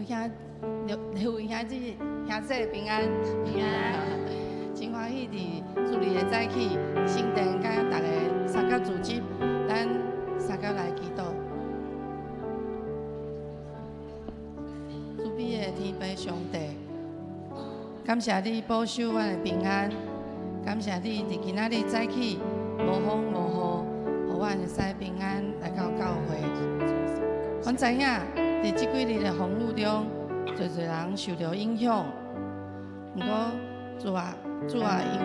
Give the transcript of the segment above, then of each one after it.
兄，刘刘兄姊、兄姊平安，平安。真歡喜佇主日的早起，聖殿佮大家相佮組織，咱相佮來祈禱。慈悲的天父上帝，感謝你保守阮的平安，感謝你佇今仔日早起無風無雨，予阮會使平安來到教會。阮知影，佇這幾日的風雨中，濟濟人受著影響。毋過主啊，主啊，因為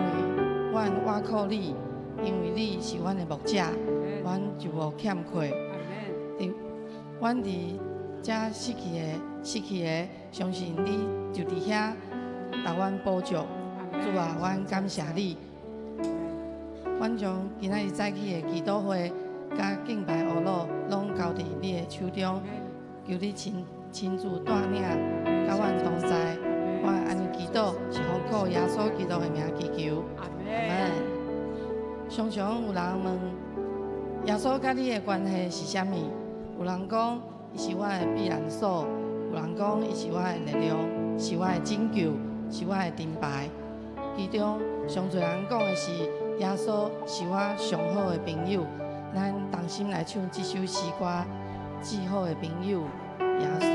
阮倚靠你，因為你是阮的牧者，阮就無欠缺。佇阮佇遮失去的，相信你就佇遐共阮補足。主啊，阮感謝你。阮將今仔日早起的祈禱會佮敬拜阿魯，攏交佇你的手中，求你親自帶領，佮阮同在。我按呢祈禱，是奉靠耶穌基督的名祈求。阿門。常常有人問耶穌佮你的關係是啥物？有人講伊是我的避難所，有人講伊是我的力量，是我的拯救，是我的盾牌。其中上濟人講的是耶穌是我上好的朋友。咱同心來唱這首詩歌，《至好的朋友》耶穌。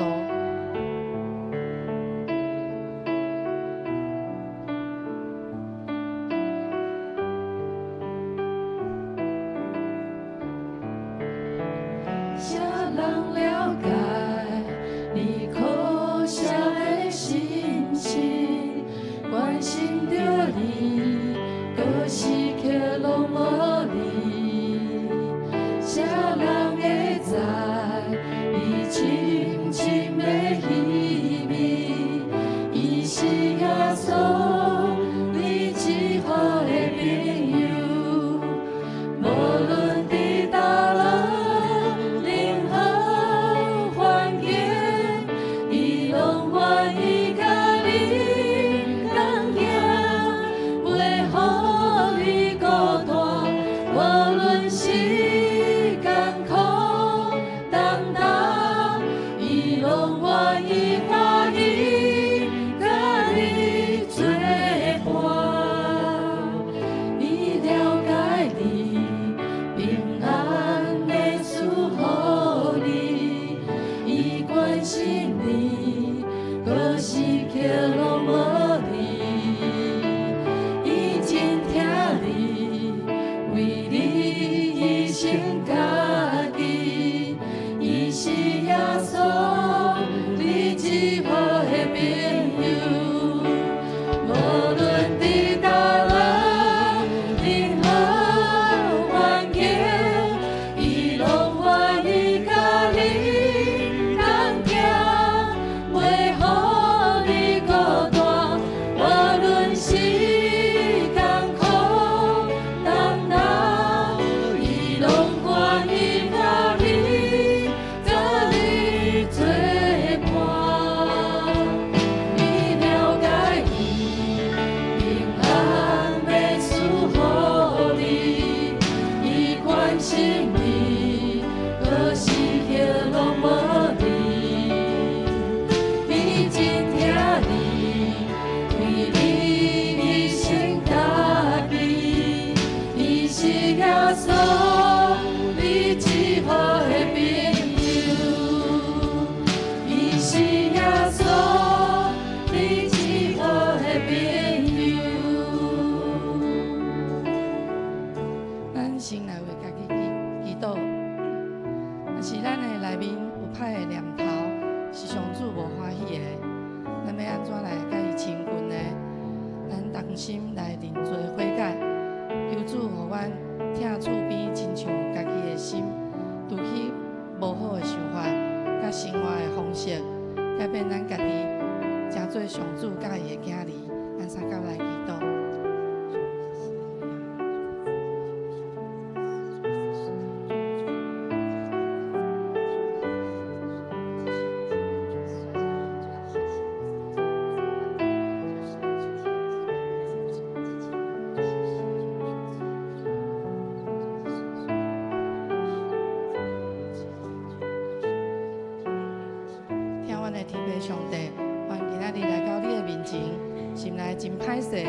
啥人了解你可惜的心情？關心著你，閣時刻攏無你。啥人會知你深深的稀微？伊是耶穌，你至好的朋友。無論佇佗落任何環境，伊攏願意佮你同行。耶穌，你至好的朋友。伊是耶穌，你至好的朋友。咱先來為家己祈禱。若是咱的內面有歹的念頭，是上主無歡喜的，咱欲按怎來共伊親近呢？咱同心來認罪悔改，求主予阮疼厝邊親像家己的心，除去無好的想法，佮生活的方式，改變咱家己，成做上主佮意的囝兒。咱相佮來祈禱。聽阮的天父上帝，阮今仔日來到你的面前，心內真歹勢，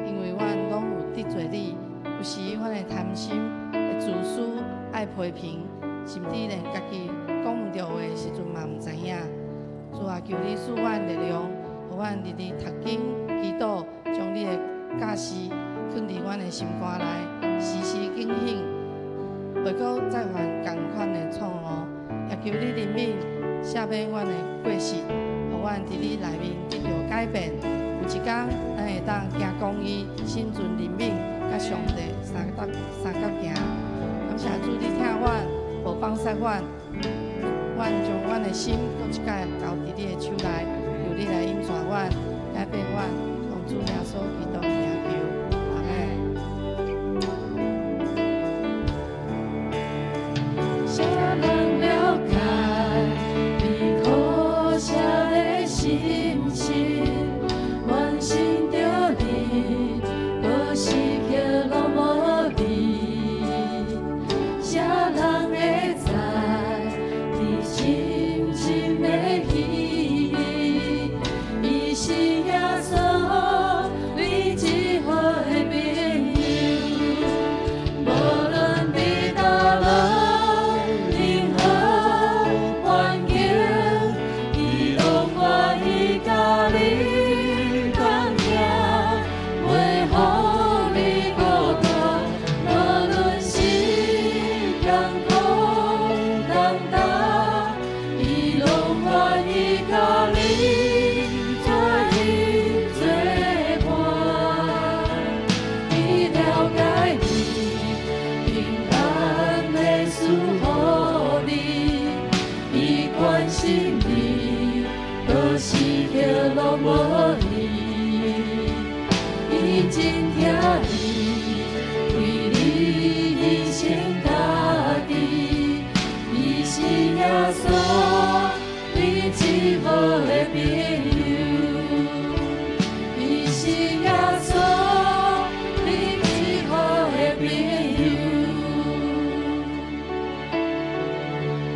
因為阮攏有得罪你，有時阮會貪心、會自私、愛批評，甚至連家己講毋對話的時陣嘛毋知影。主啊，求你賜阮力量，予阮日日讀經、祈禱，將你的教示囥佇阮的心肝內，時時警醒，袂閣再犯仝款的錯誤。也求你憐憫、赦免阮的過失，予阮佇你內面得著改變。有一天，咱會當行公義、心存憐憫，佮上帝相佮行。感謝主，你疼阮，無放捨阮，阮將阮的心閣一擺交佇你的手內，求你來引帶阮、改變阮，奉主耶穌基督名求，阿們。啥人了解你可惜的心情？關心著你，閣時刻攏無你。啥人會知你深深的意義？伊是耶穌，你至好的朋友。無論佇佗落任何環境，伊攏願意佮你同行，袂予你孤單。無論是艱苦重擔，伊攏願意佮你做伙做伴。伊了解你，平安的賜予你，伊關心你，閣時刻攏無離。伊真疼你，為你犧牲家己。伊是耶穌，你至好的朋友。伊是耶穌，你至好的朋友。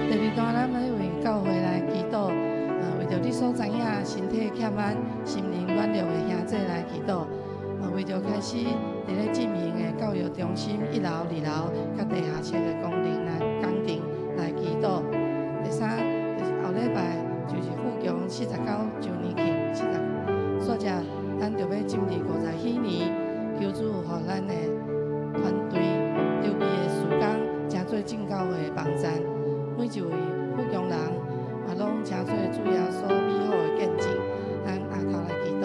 第二段，咱欲為教會來祈禱，為著你所知影身體欠安、心靈軟弱的兄弟來祈禱，嘛為著開始佇咧進行的教育中心一樓、二樓佮地下室的工程來祈禱。第三，就是後禮拜就是富強49週年慶，四十，煞者咱就欲進入50禧年，求主予咱的團隊籌備的事工，成做正教會的網站。每一位富強人嘛，攏成做主耶穌美好的見證。咱阿頭來祈禱。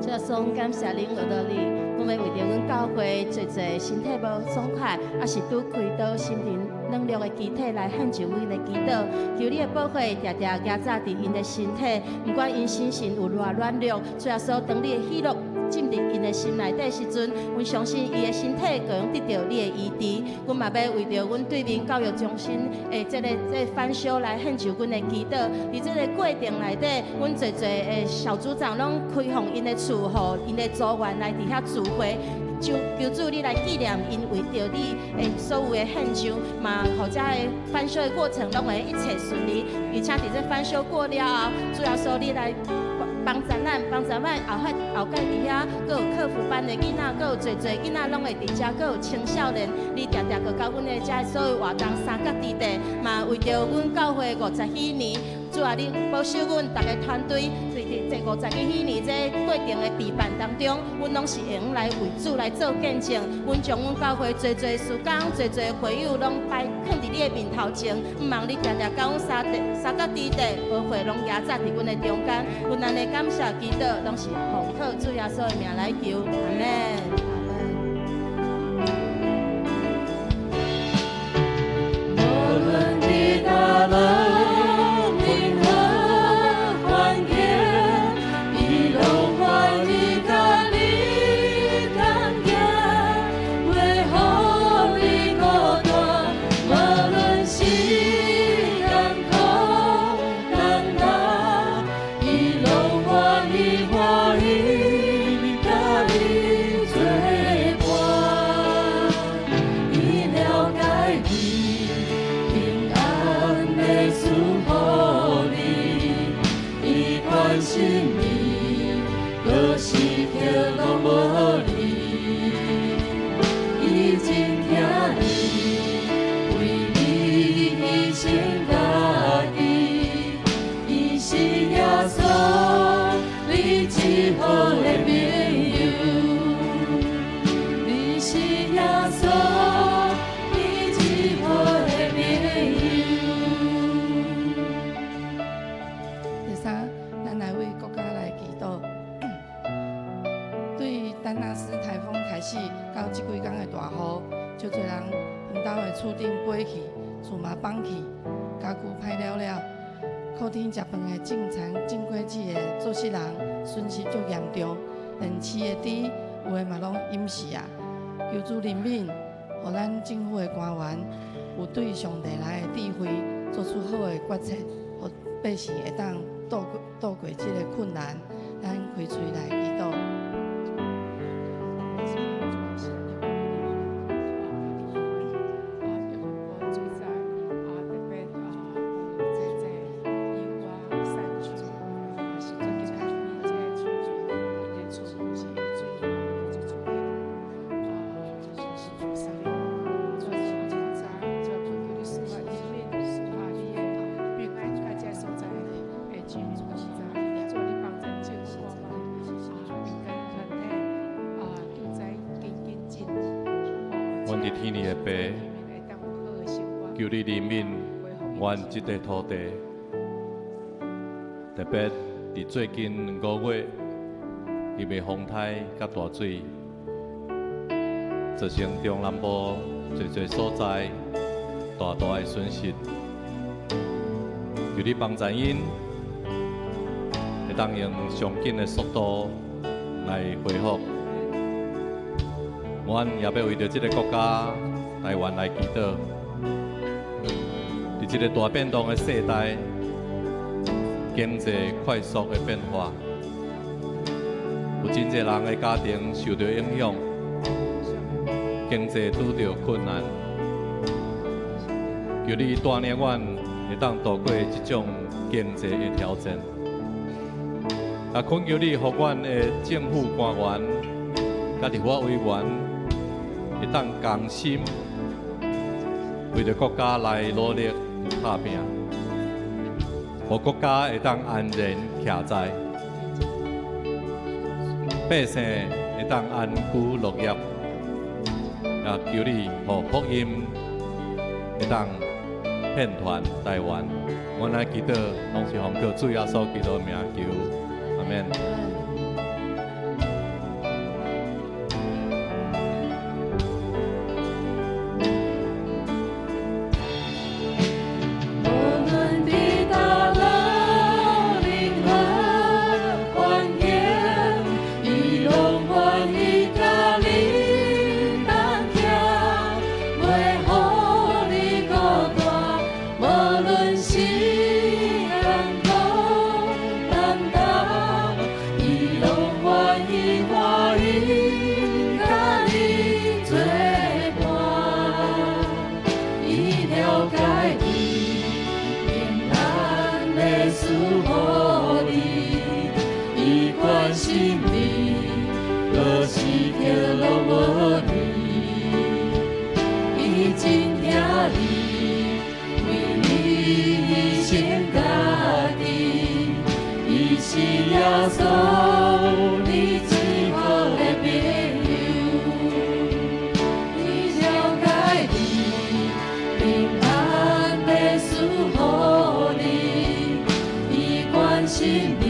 主耶穌，感謝恁為著你，阮欲為著阮教會濟濟身體無爽快，抑是拄開刀心靈軟弱的肢體來獻上阮的祈禱，求你的寶血定定行走佇𪜶的身體，毋管𪜶心神有偌軟弱，主耶穌，當你的喜樂進入𪜶的心內底時陣，阮相信伊的身體會用得著你的醫治。阮嘛欲為著阮對面教育中心的這個翻修來獻上阮的祈禱。佇這個過程內底，阮濟濟的小組長攏開放𪜶的厝，予𪜶的組員來佇遐聚會。求求主你來紀念𪜶為著你的所有的獻上，嘛，予遮的翻修的過程攏會一切順利，而且佇這翻修過了後，主耶穌你來幫助咱，幫助咱後海後蓋佇遐，閣有課輔班的囡仔，閣有濟濟囡仔攏會佇遮，閣有青少年，你定定閣佮阮的遮所有活動三角之地，嘛為著阮教會50禧年，主啊，你保守阮逐个團隊，佇這50幾禧年這過程的陪伴當中，阮攏是會用來為主來做見證。阮將阮教會濟濟事工、濟濟會友攏擺囥佇你的面頭前，毋望你定定佮阮三角之地，寶血攏壓在佇阮的中間。阮按呢感謝祈禱，攏是奉靠主耶穌的名來求，阿們。無論佇佗落任何環境，伊攏願意佮你同行，袂予你孤單。無論是艱苦困難，伊攏願意歡喜佮你做伴。伊了解你，平安的賜予你，伊關心你，閣時刻攏無離。伊真疼你，為你犧牲家己，伊是耶穌，你至好的朋友。你是耶穌，你至好的朋友。第三，咱來為國家來祈禱。對丹納斯颱風開始到這幾工的大雨，足濟人𪜶兜的厝頂飛去，厝嘛崩去，家具歹了了。靠天食飯的種田種果子的做事人損失足嚴重，連飼的豬有的嘛攏淹死啊！求主憐憫，予咱政府的官員有對上帝來的智慧，做出好的決策，予百姓會當渡過這个困難。咱開喙來祈禱。阮佇天裡的父，求你憐憫阮這塊土地，特別佇最近5月，因為風颱佮大水，造成中南部濟濟所在大大的損失。求你幫助𪜶，會當用上緊的速度來恢復。阮也欲為著這个國家台灣來祈禱，佇這个大變動的世代，經濟快速的變化，有真濟人的家庭受著影響，經濟拄著困難。求你帶領阮會當度過這種經濟的挑戰。也懇求你，予阮的政府官員、佮立法委員會當同心，為著國家來努力拍拚，予國家會當安然徛在，百姓會當安居樂業。也求你予福音會當遍傳台灣。阮來祈禱，攏是奉靠主耶穌基督的名求，阿們。無論佇佗落任何環境，伊攏願意佮你同行，袂予你孤單。無論是艱苦擔當，伊無你，伊真疼你，為你犧牲家己，伊是耶穌，你至好的朋友，伊了解你，平安的賜予你，伊關心你，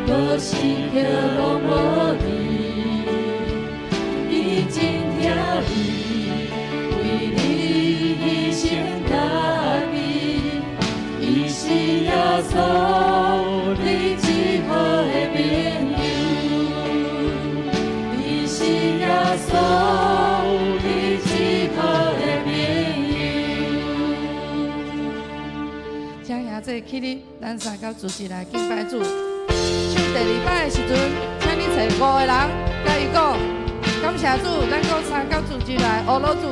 閣時刻攏無你，伊真疼你，為你犧牲家己，伊是耶穌，你至好的朋友，伊是耶穌，你至好的朋友。請兄姊起立，咱三甲組織來敬拜主。唱第二擺的時陣，請你揣五个人，共伊講，感謝主，咱閣三甲組織來呵咾主。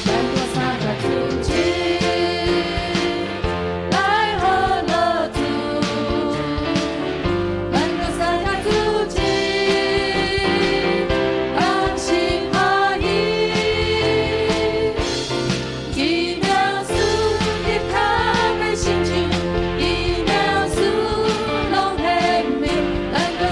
咱閣三甲組織來呵咾主，咱閣三甲組織同心合意，奇妙事的跤欲成就，奇妙事攏顯明，咱閣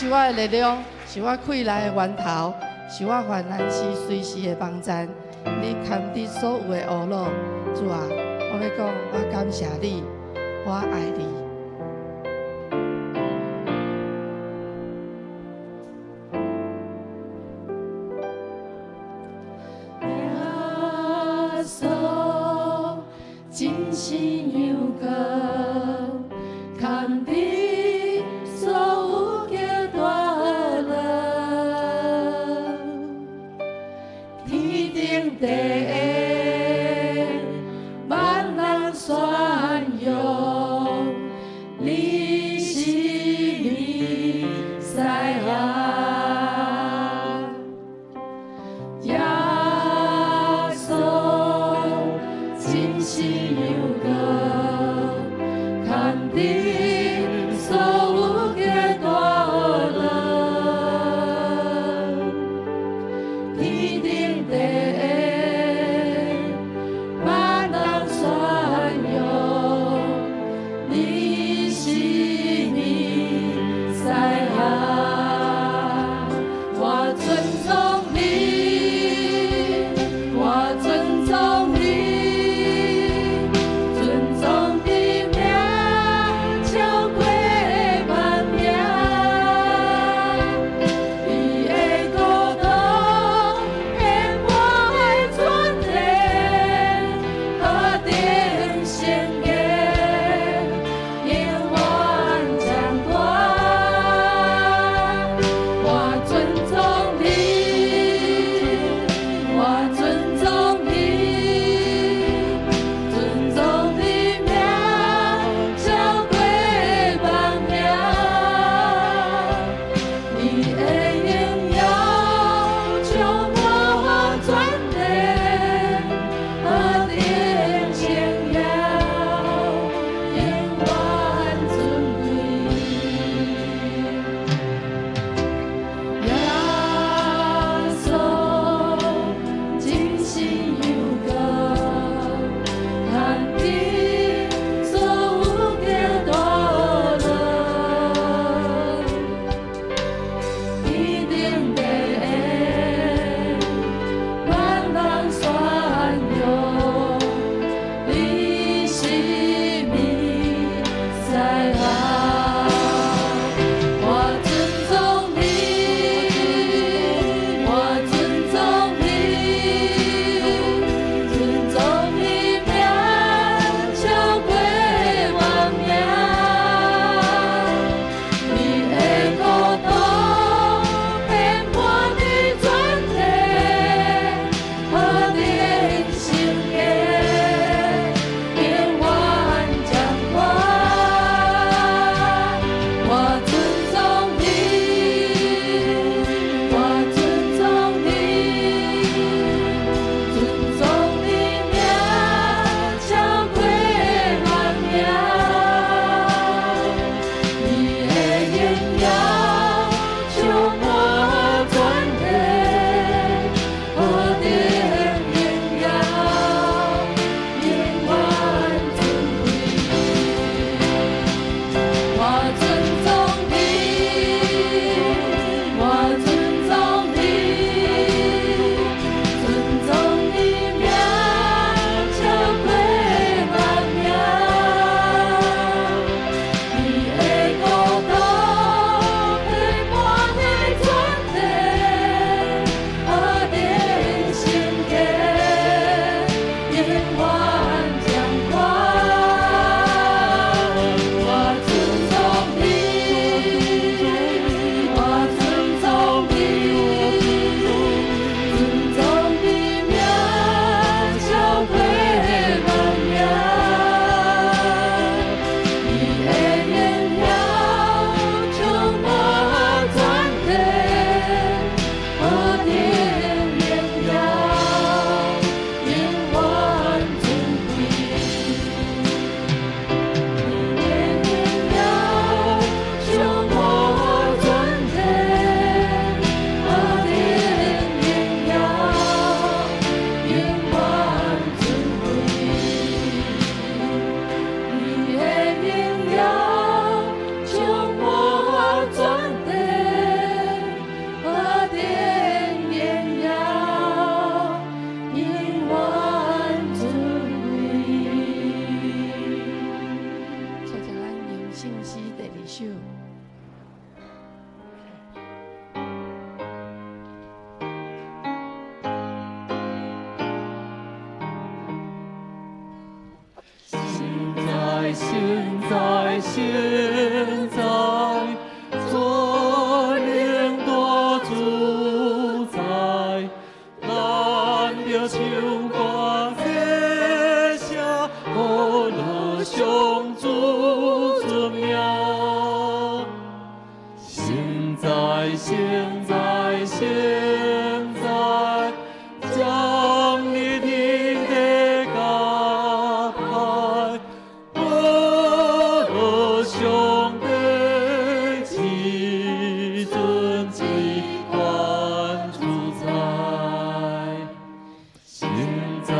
是我的力量，是我氣力的源頭，是我患難時隨時的幫贊。你堪得所有的懊惱，主啊，我欲講，我感謝你，我愛你。耶穌真是陽光，堪得所有極大惡浪，天頂地下萬人宣揚，你是彌賽亞。耶穌真是陽光，堪得所有極大惡浪，天頂地下現在，現在，尊榮大主宰，咱著唱歌謝聲，歌樂上主尊名。現在，現在，現在，將你天地加派，歌樂上帝至尊至關主宰。現在，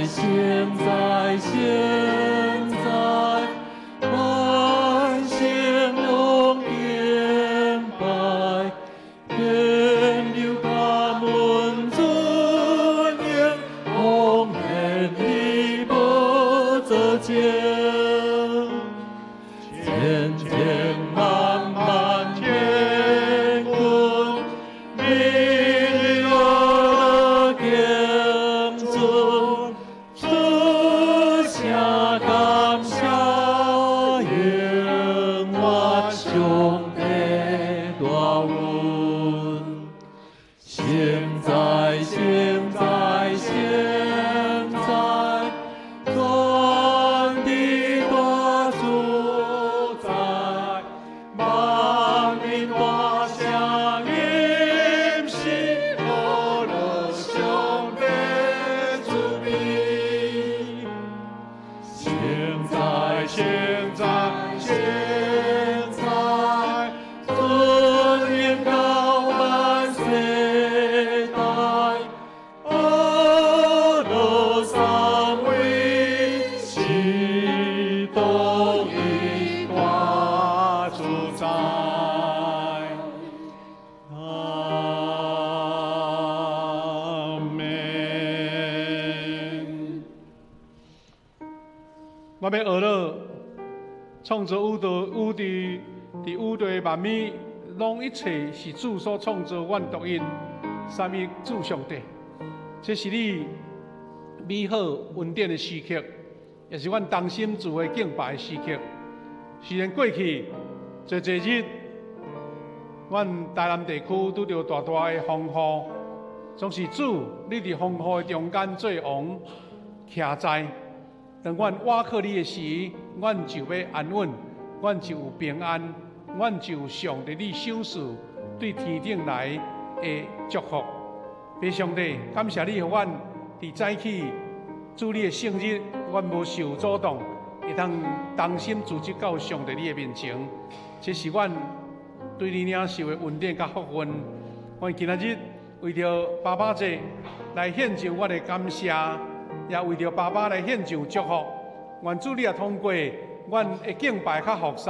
現在，現在，萬姓攏敬拜，天流感恩尊榮，奉獻你寶座前。千千萬萬千軍，日日樂敬尊，出聲感謝永活上帝大恩。現在，現在，現在，全地大主宰，萬民大聲吟詩，歌樂上帝慈悲。現在，現在，現在，尊榮高萬世代，阿樂三位是獨一大主宰。阿門。我欲學了創造宇宙、宇宙佇宇宙萬物，攏一切是主所創造，阮獨一三一主上帝。這是你美好恩典的時刻，也是阮同心聚會敬拜的時刻。雖然過去濟濟日，阮台南地區拄著大大的風雨，總是主你佇風雨的中間做王，徛在。當阮倚靠你的時，阮就欲安穩，阮就有平安，阮就有上帝你賞賜對天頂來的祝福。父上帝，感謝你予阮佇早起主你的聖日，阮無受阻擋，會當同心組織到上帝你的面前。這是阮對你領受的恩典佮福分。阮今仔日為著爸爸節來獻上阮的感謝，也為著爸爸來獻上祝福。願主你也通過阮的敬拜佮服侍，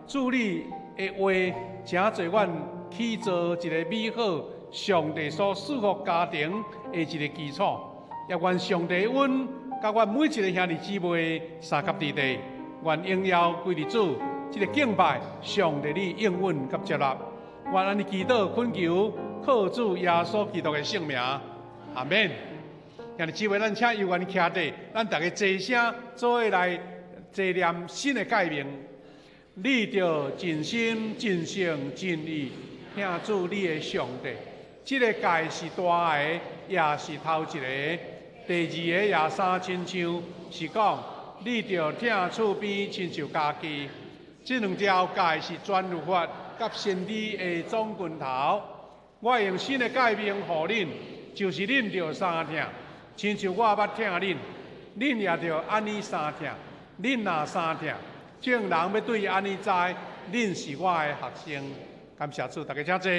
主你的話，成做阮起造一個美好上帝所賜福家庭的一個基礎。也願上帝恩佮阮每一個兄弟姊妹相佮弟弟，願榮耀歸予主，這個敬拜上帝你應允佮接納。願按呢祈禱懇求，靠主耶穌基督的聖名，阿門。兄弟姊妹，咱請有緣徛佇，咱逐家齊聲做伙來齊念新的誡命。你著盡心、盡性、盡意疼主你的上帝。這个誡是大的，也是頭一个。第二个也相親像，是講你著疼厝邊親像家己。這兩條誡是全律法佮先知的總根頭。我用新的誡命予恁，就是恁著相疼，親像我捌疼恁，恁也著按呢相疼。恁若相疼，眾人欲對按呢知，恁是我的學生。感謝主，大家請坐。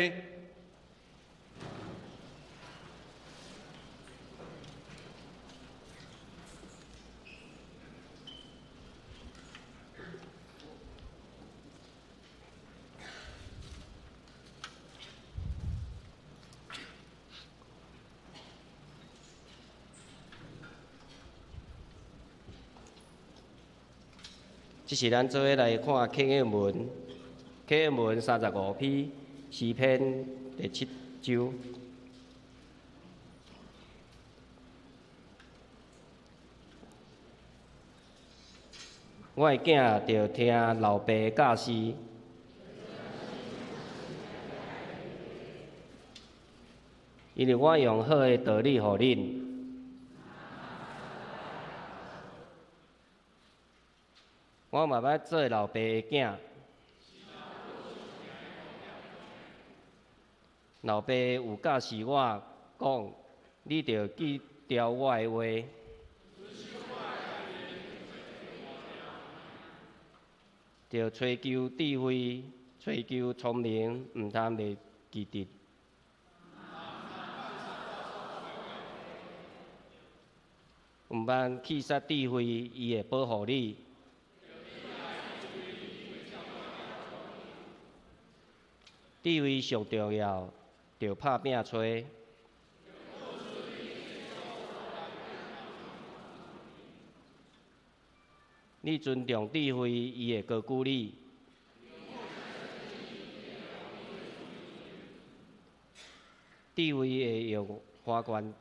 這是咱做伙來看啟應文，啟應文35篇，詩篇第七章。我的囝著聽老爸教示，因為我用好的道理予恁。我嘛欲做老爸的囝，老爸有教示我講，你著記牢我的話。著追求智慧，追求聰明，毋通袂記得。毋通棄殺智慧，伊會保護你。智慧上重要，著拍拚揣。你尊重智慧，伊會高舉你。智慧會用花冠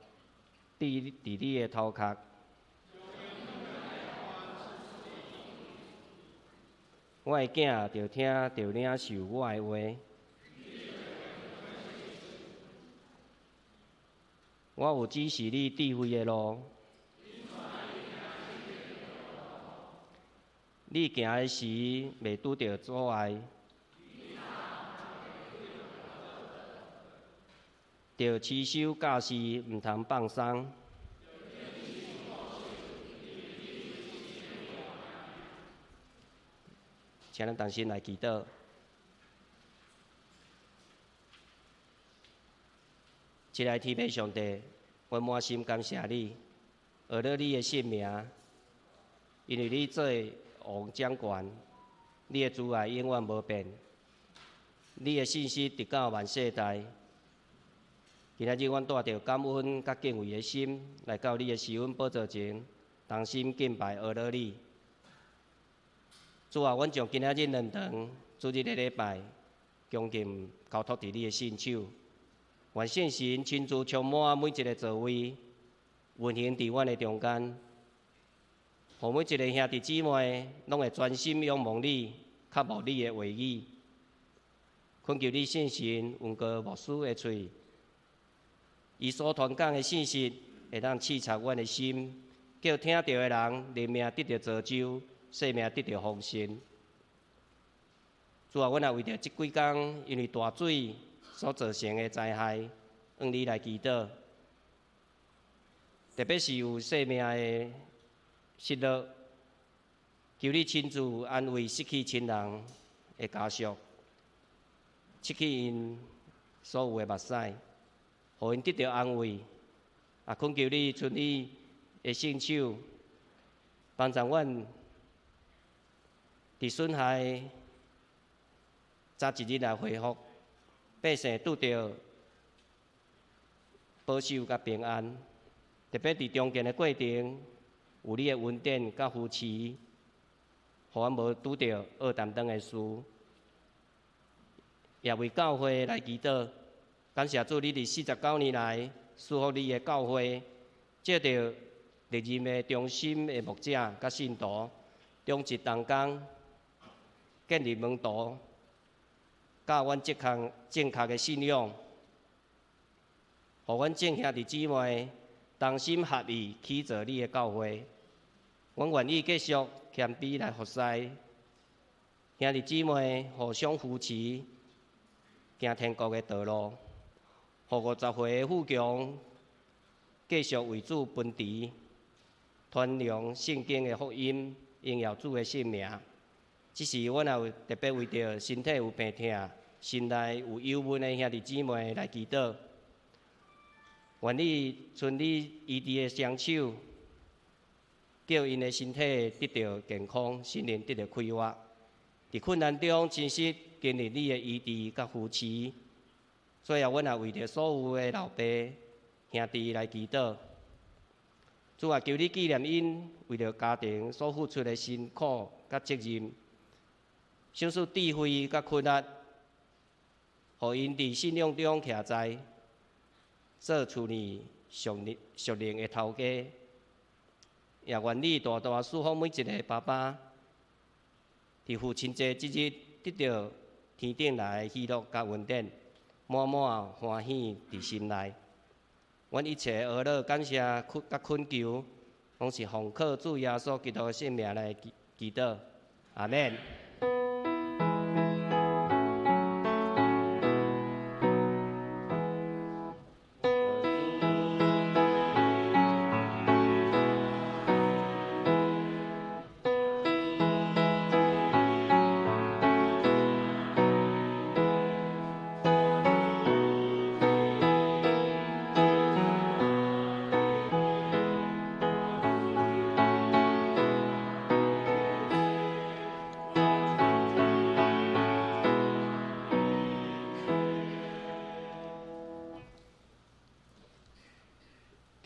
戴佇你的頭殼。我的囝著聽，著領受我的話。我有指示你智慧的路。你行的時，袂拄著阻礙。著持守教示，毋通放鬆。請咱同心來祈禱。親愛的天父上帝，我滿心感謝你，學了你的聖名，因為你做王掌權，你的慈愛永遠無變，你的信實直到萬世代。今仔日阮帶著感恩佮敬畏的心，來到你的施恩寶座前，同心敬拜阿羅你。主啊，阮將今仔日兩堂主日的禮拜，恭敬交託佇你的聖手。願聖神親自充滿每一个座位，運行佇阮的中間，予每一个兄弟姊妹攏會專心仰望你，渴慕你的話語。懇求你聖神恩膏牧師的喙，伊所傳講的信息會當刺插阮的心，叫聽著的人靈命得著造就，生命得著豐盛。主啊，阮也為著這幾工因為大水所造成的災害，向你來祈禱。特別是有生命的失落，求你親自安慰失去親人的家屬，拭去𪜶所有的目屎，予𪜶得著安慰。也懇求你伸你的聖手，幫助阮佇損害早一日來恢復，百姓拄著保守佮平安。特別佇重建的過程，有你的恩典佮扶持，予阮無拄著惡擔當的事。也為教會來祈禱，感謝主，你佇49年來賜福你的教會，藉著歷任的忠心的牧者佮信徒，忠實同工，建立門徒，教阮這項正確的信仰，予阮眾兄弟姊妹同心合意起造你的教會。阮願意繼續謙卑來服侍，兄弟姊妹互相扶持，行天國的道路，予50歲的富強繼續為主奔馳，傳揚聖經的福音，榮耀主的聖名。只是阮也有特別為著身體有病痛、心內有憂悶的兄弟姊妹來祈禱，願你伸你醫治的雙手，叫𪜶的身體得著健康，心靈得著快活。佇困難中，真實經歷你的醫治佮扶持。最後，阮也為著所有的老爸兄弟來祈禱。主啊，求你紀念𪜶為著家庭所付出的辛苦佮責任，賞賜智慧佮勤力，予𪜶佇信仰中徛在，做厝內屬靈的頭家。也願你大大賜福每一个爸爸，佇父親節這日得著天頂來的喜樂佮恩典，滿滿歡喜佇心內。阮一切呵咾感謝佮懇求，攏是奉靠主耶穌基督的聖名來祈禱，阿們。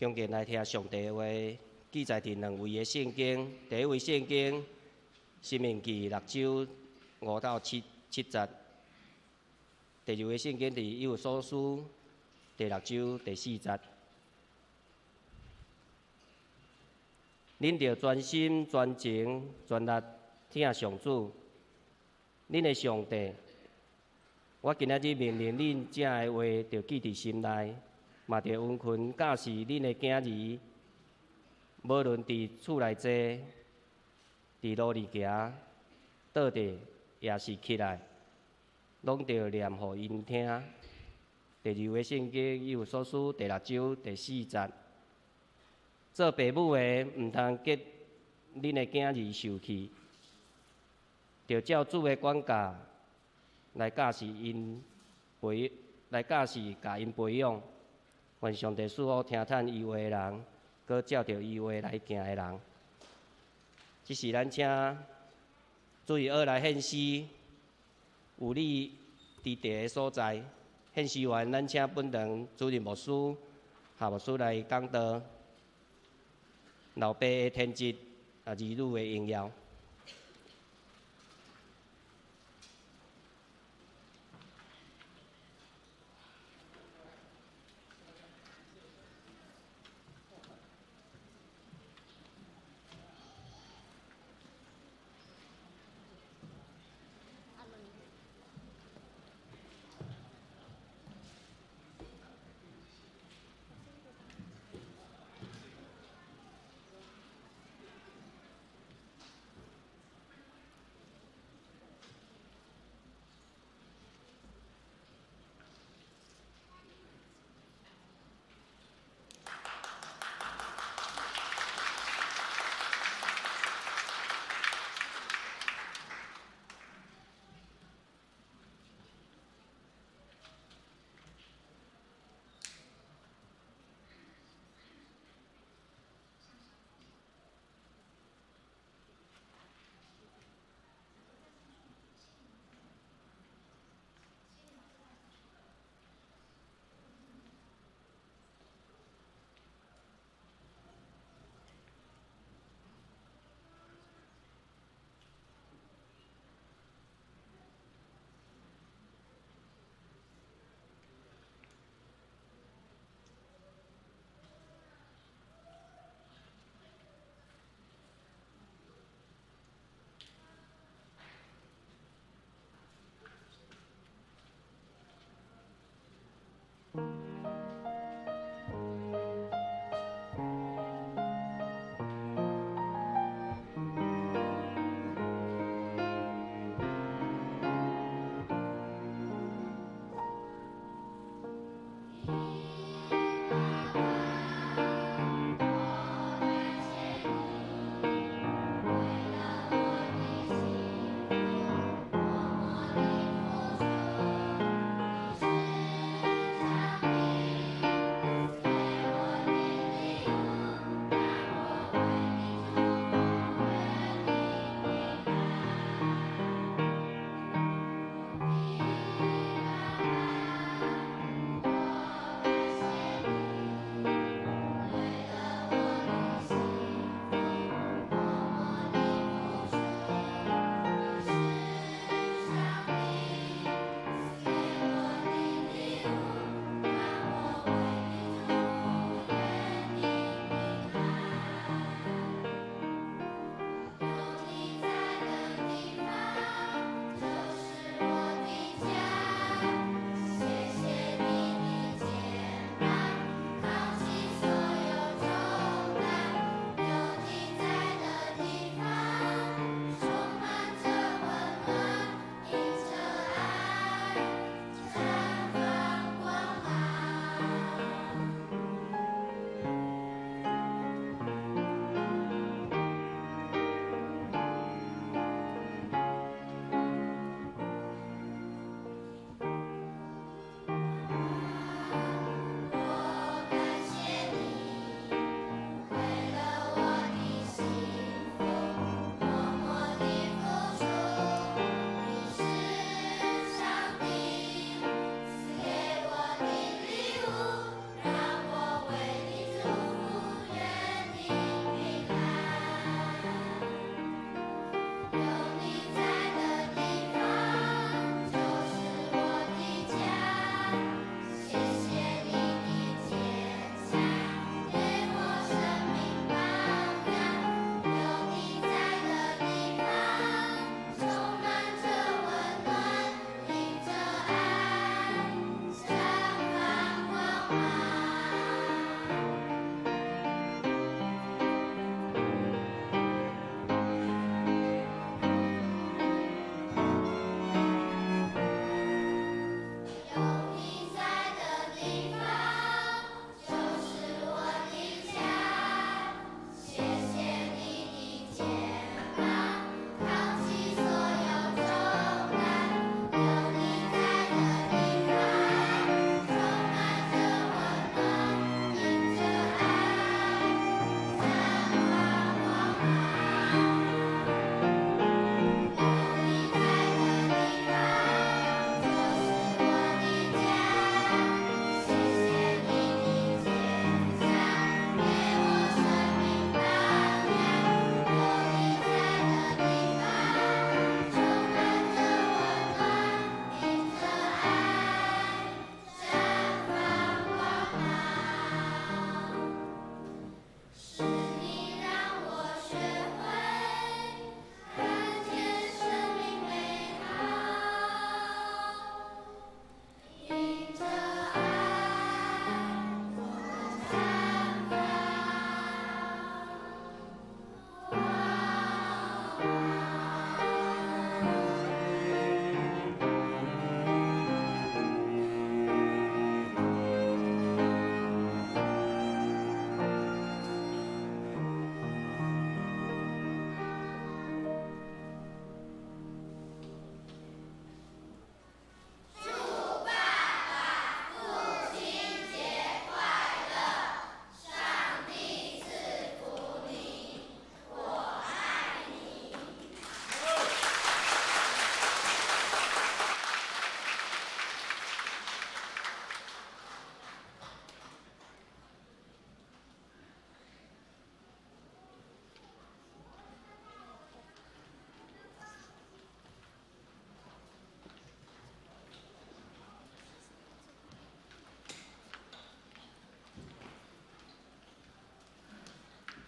恭敬來聽上帝的話，記載佇兩位的聖經。第一位聖經，申命記六章五到七節；第二位聖經佇以弗所書第六章第四節。恁著專心、專情、專力疼上主，恁的上帝。我今仔日命令恁這的話，著記佇心內。嘛著殷勤教示恁的囝兒，無論佇厝內坐，佇路裡行，倒佇抑是起來，攏著念予𪜶聽。第二位聖經以弗所書第六章第四節，做爸母的毋通激恁的囝兒受氣，著照主的管教來教示𪜶培，來教示共𪜶培養。願上帝賜福聽趁伊話的人，閣照著伊話來行的人。這時咱請主日學來獻詩，有你佇地的所在。獻詩完，咱請本堂主任牧師、夏牧師來講道。老爸的天職，啊，兒女的榮耀。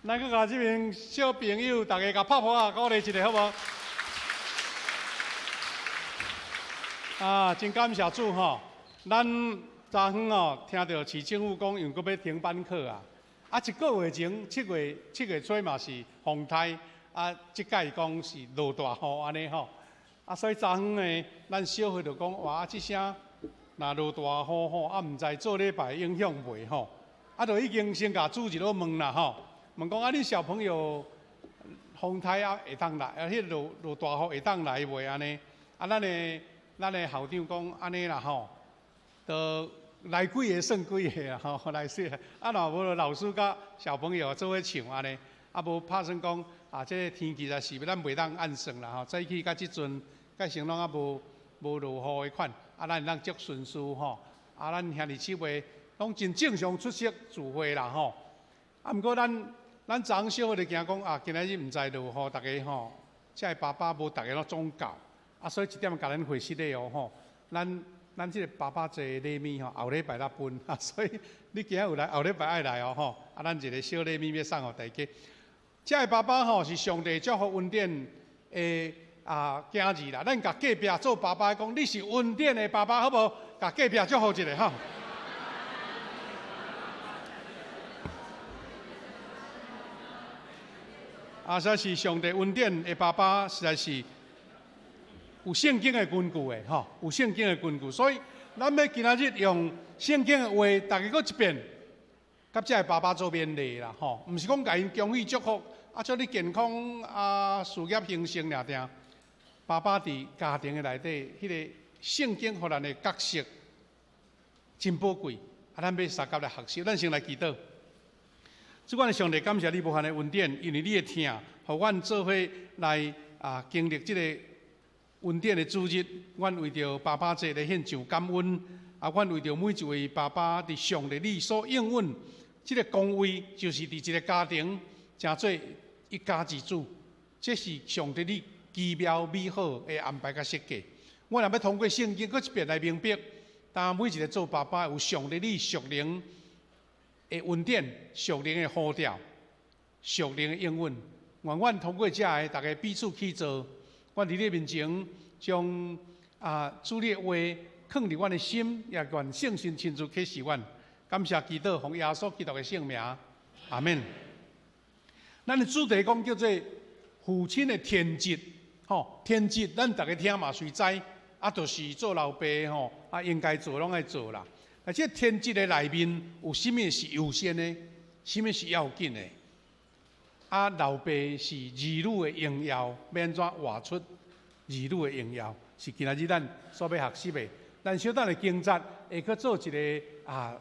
咱閣共這邊小朋友逐家共拍噗仔鼓勵一下，好無？啊，真感謝主吼！咱昨昏哦，聽著市政府講，又閣欲停班課啊！啊，一個月前7月初嘛是風颱，啊，這擺講是落大雨按呢吼。啊，所以昨昏呢，咱小會就講，哇，這聲若落大雨吼，啊，毋知做禮拜影響袂吼？啊，就已經先共主日學問啦吼。問講啊，恁小朋友風颱啊會當來，啊，彼落落大雨會當來袂按呢？啊，咱的校長講按呢啦吼，就來幾個算幾個啦吼，來說啊，若無老師佮小朋友做伙唱按呢，啊無拍算講啊，這個天氣實在是咱袂當按算啦吼。早起到這陣，蓋成攏猶無落雨的款，啊，咱會當足順序吼。啊，咱兄弟姊妹攏真正常出席聚會啦吼。啊，毋過咱。咱昨昏小會就驚講啊，今仔日毋知落雨，逐家吼，這个爸爸無逐家攏總到，啊，所以這點共咱回失禮哦吼。咱這个爸爸節禮物吼，後禮拜才分啊，所以你今仔有來，後禮拜愛來哦吼。啊，咱一個小禮物欲送予大家。這个爸爸吼是上帝祝福恩典的啊囝兒啦。咱共隔壁做爸爸講，你是恩典的爸爸，好無？共隔壁祝福一下吼。啊，這是上帝恩典的爸爸，實在是有聖經的根據的吼，有聖經的根據。所以，咱欲今仔日用聖經的話，逐家閣一遍，佮這个爸爸做勉勵啦吼，毋是講共𪜶恭喜祝福，啊，祝你健康啊，事業興盛爾定。爸爸佇家庭的內底，彼个聖經予咱的角色真寶貴，啊，咱欲相佮來學習，咱先來祈禱。主，阮的上帝，感謝你無限的恩典，因為你的疼，予阮做伙來啊經歷這個恩典的主日。阮為著爸爸節來獻上感恩，啊，阮為著每一位爸爸佇上帝你所應允這個崗位，就是佇一個家庭成做一家之主，這是上帝你奇妙美好的安排佮設計。阮若欲通過聖經閣一遍來明白，當每一個做爸爸有上帝你屬靈的恩典、屬靈的呼召、屬靈的應允，願阮通過這个，逐家彼此去做。阮佇你面前，將啊主你的話囥佇阮的心，也願聖神親自啟示阮。感謝祈禱，奉耶穌基督的聖名，阿們。咱的主題講叫做父親的天職，吼，天職，咱逐家聽嘛隨知，啊，就是做老爸吼，啊，應該做攏愛做啦。啊，這天職的內面有啥物是優先的？啥物是要緊的？啊，老爸是兒女的榮耀，欲按怎活出兒女的榮耀？是今仔日咱所欲學習的。咱小等的經節會去做一個啊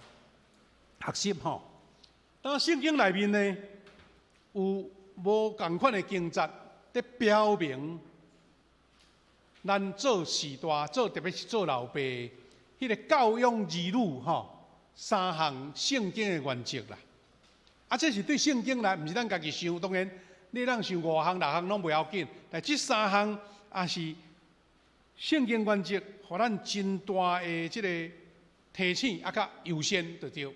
學習吼。當聖經內面呢，有無仝款的經節，佇表明咱做序大，做特別是做老爸。彼个教養兒女吼，三項聖經的原則啦。啊，這是對聖經來，毋是咱家己想。當然，你通想五項、六項攏袂要緊，但這三項也是聖經原則，予咱真大的這個提醒，啊，較優先就對。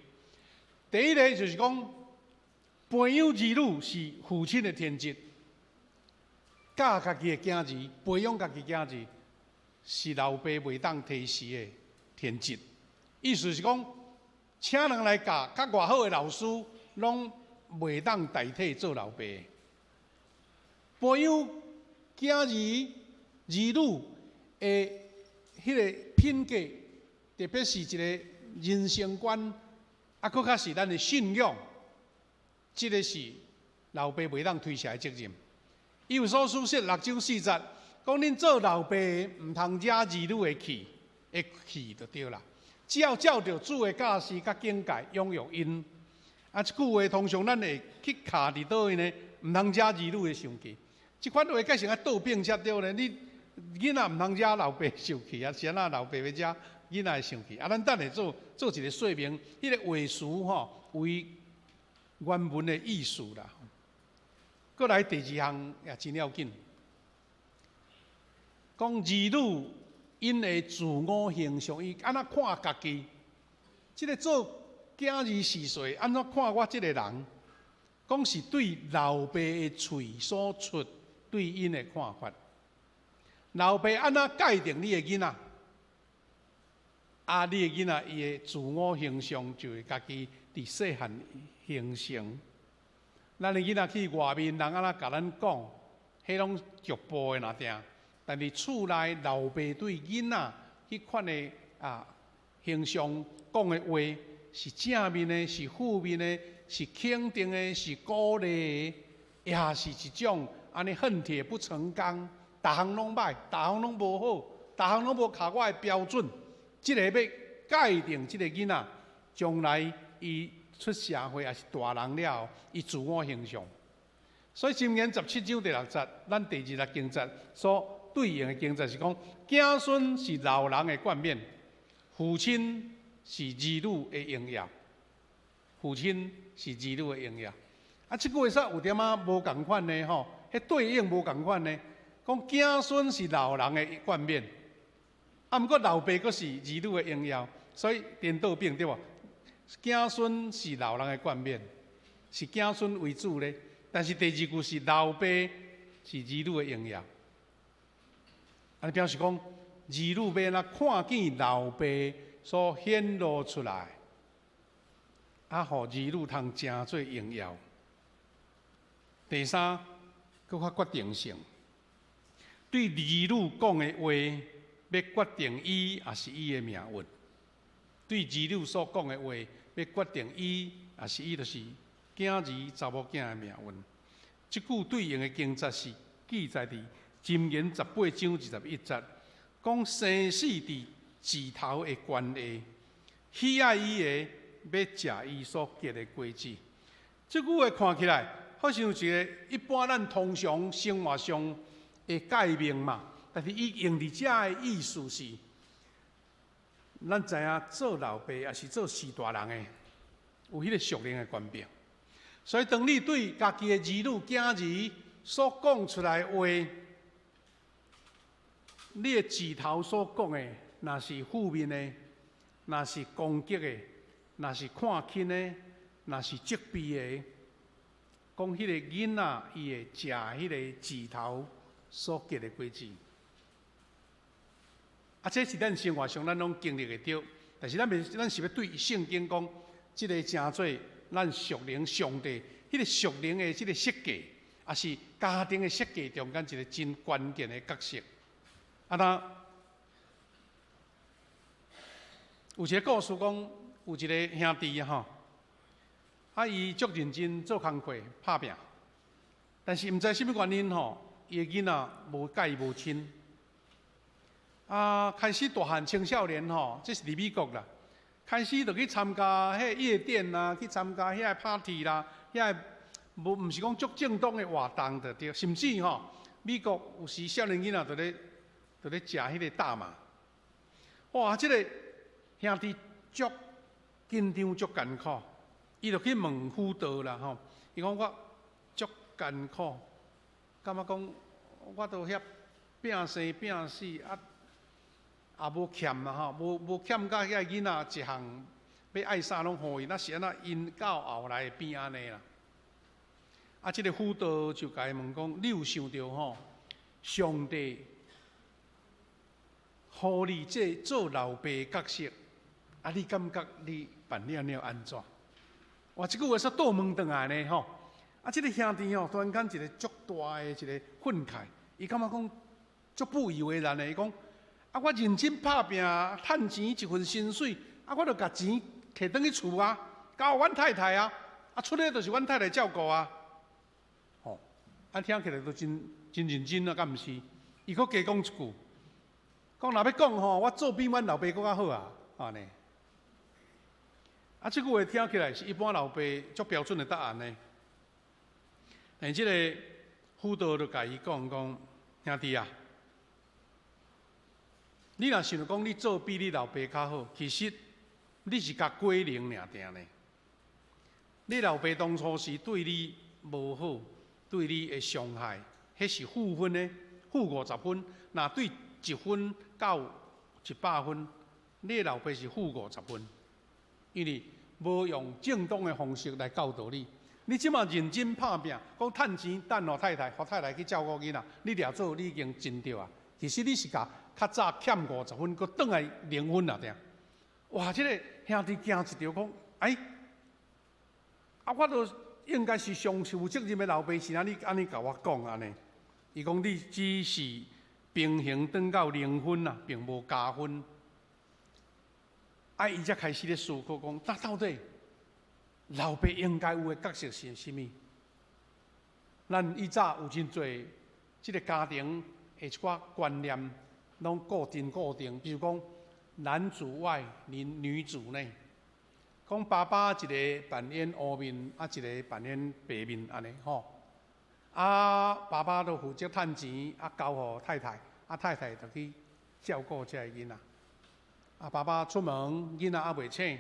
第一个就是講，培養兒女是父親的天職，教家己的囝兒，培養家己囝兒，是老爸袂當推辭的天職。意思是講，請人來教，較偌好的老師，攏袂當代替做老爸。培養囝兒、兒女的彼个品格，特別是一個人生觀，啊，閣較是咱的信仰，這个是老爸袂當推卸的責任。以弗所書六章四節，講恁做老爸的，毋通惹兒女的氣。的氣就對啦，只要照著主的教示佮警戒養育𪜶。啊，這句話通常咱會去卡佇佗位呢？毋通惹兒女的生氣。這款話改成啊倒反才對呢。你囡仔毋通惹老爸生氣啊，是按怎老爸欲惹囡仔會生氣？啊，咱等下做做一個說明，彼個話詞吼為原文的意思啦。閣來第二項也真要緊，講兒女。𪜶的自我形象，伊按怎看家己？這个做囝兒序細，按怎看我這个人？講是對老爸的喙所出對𪜶的看法。老爸按怎界定你的囡仔？啊，你的囡仔伊的自我形象就會家己佇細漢形成。咱的囡仔去外面，人按怎共咱講，彼攏局部的爾定。但是厝內老爸對囡仔彼款的形象講的話，是正面的，是負面的，是肯定的，是鼓勵的，抑是一種按呢恨鐵不成鋼，逐項攏䆀，逐項攏無好，逐項攏無合我的標準。這个欲界定這个囡仔將來伊出社會抑是大人了後，伊自我形象。所以箴言17章第6節，咱第二節經節所對應的經節是講，子孫是老人的冠冕，父親是兒女的榮耀。父親是兒女的榮耀。啊，這句話說有點仔無仝款呢吼，彼對應無仝款呢。講子孫是老人的冠冕。啊，毋過老爸閣是兒女的榮耀，所以顛倒變對無？子孫是老人的冠冕，是子孫為主咧。但是第二句是老爸是兒女的榮耀，按呢表示講兒女欲按怎看見老爸所顯露出來，啊，予兒女通成做榮耀。第三，閣較決定性，對兒女講的話，欲決定伊抑是伊的命運。對兒女所講的話，欲決定伊抑是伊就是囝兒查某囝的命運。這句對應的經節是記載佇箴言18章21節，講生死佇舌頭的權下，喜愛伊的，欲食伊所結的果子。這句話看起來，好像一个一般咱通常生活上的誡命嘛。但是伊用佇遮的意思是，咱知影做老爸抑是做序大人的，有彼个屬靈的權柄。所以當你對家己的兒女、囝兒所講出來的話，你的舌頭所講的，若是負面的，若是攻擊的，若是看輕的，若是責備的，講彼個囡仔伊會食彼个舌頭所結的果子。啊，這是咱生活上咱攏經歷會著，但是咱袂，咱是欲對聖經講，這个成做咱屬靈上帝彼个屬靈的這个設計，抑是家庭的設計中間一个真關鍵的角色。啊，那有一个故事講，有一个兄弟吼，啊，伊足認真做工課拍拚，但是毋知啥物原因吼，伊的囡仔無佮伊無親。啊，開始大漢青少年吼，這是佇美國啦，開始就去參加彼夜店啦，去參加遐个 party 啦，遐个無毋是講足正當的活動就對，甚至吼，美國有時少年囡仔就咧食彼个大麻。哇，這个兄弟足緊張足艱苦，伊就去問輔導啦吼，伊講我足艱苦，感覺講我都遐拚生拚死啊。也無欠啦吼，無欠甲遐囡仔一項欲愛啥攏予伊，那是按怎𪜶到後來會變按呢啦？啊，這个輔導就共伊問講：你有想著吼，上帝予你這做老爸的角色，啊，你感覺你扮演了按怎？哇，這句話煞倒問轉來呢吼！啊，這个兄弟吼，突然間一个足大的一个憤慨，伊感覺講足不以為然的，伊講。啊！我認真拍拚，趁錢一份薪水，啊！我就共錢提轉去厝啊，交予阮太太啊，啊，出來就是阮太太照顧啊。吼！啊，聽起來都真真認真啊，敢毋是？伊閣加講一句，講若欲講吼，我做比阮老爸閣較好啊，按呢。啊，這句話聽起來是一般老爸足標準的答案呢。但這个輔導就共伊講講，兄弟啊。你若想著講你做比你老爸較好，其實你是共歸零爾定呢。你老爸當初是對你無好，對你的傷害，彼是負分的，負50分。若對1分到100分，你的老爸是負50分，因為無用正當的方式來教導你。你這馬認真拍拚，講趁錢等予太太，予太太去照顧囡仔，你掠做你已經真對啊。其實你是共較早欠50分，閣轉來0分啊！定。哇！這個兄弟驚一跳，講哎，啊，我都應該是上負責任的老爸，是按你按呢共我講按呢？伊講你只是平衡轉到0分啊，並無加分。啊，伊才開始咧思考講，那到底老爸應該有的角色是啥物？咱以早有真濟這個家庭的一寡觀念，攏固定固定，比如講男主外，女主內。講爸爸一個扮演烏面，啊一個扮演白面，按呢吼。啊，爸爸都負責趁錢，啊交予太太，啊太太就去照顧這个囡仔。啊，爸爸出門，囡仔猶未醒，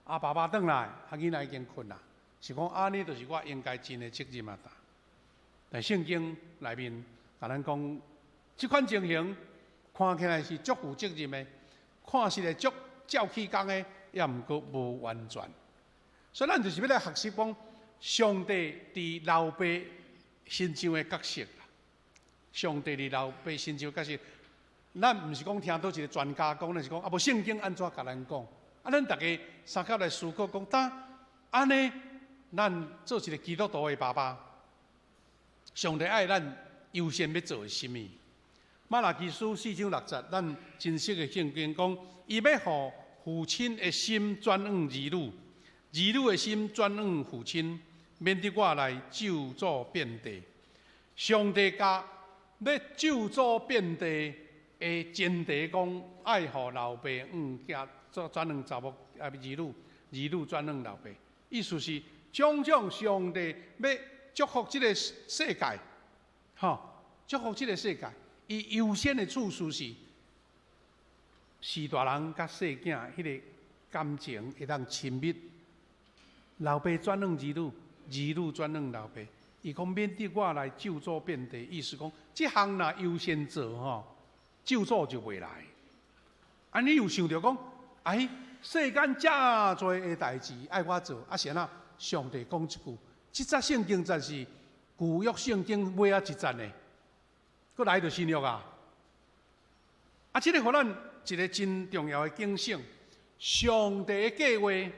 啊爸爸轉來，啊囡仔已經睏啦。是講按呢，就是我應該盡的責任啊。但聖經內面共咱講，這款情形看起來是足負責任的，看起來足照起工的，也毋過無完全。所以咱就是欲來學習講，上帝佇老爸身上的角色啦。上帝佇老爸身上的角色，咱毋是講聽佗一個專家講，咱是講啊無聖經按怎共咱講？啊，咱逐家相佮來思考講，當按呢，咱做一個基督徒的爸爸，上帝愛咱優先欲做的是啥物？瑪拉基書四章六節，咱真熟的聖經講，伊欲予父親的心轉往兒女，兒女的心轉往父親，免得我來咒詛遍地。上帝共欲咒詛遍地的前提，講愛予老爸往囝轉往查某啊兒女，兒女轉往老爸。意思是，種種上帝欲祝福這個世界，吼，祝福這個世界，伊優先的次序是，是大人佮細囝彼個感情會當親密，老爸轉往兒女，兒女轉往老爸。伊講免得我來咒詛遍地，意思講，這項若優先做吼，咒詛就袂來。啊，你有想著講，哎，世間遮濟的代誌愛我做，啊是按怎？上帝講一句，這節聖經真是舊約聖經尾仔一節呢，閣來著新約啊！啊，這個予咱一個真重要的警醒，上帝的計劃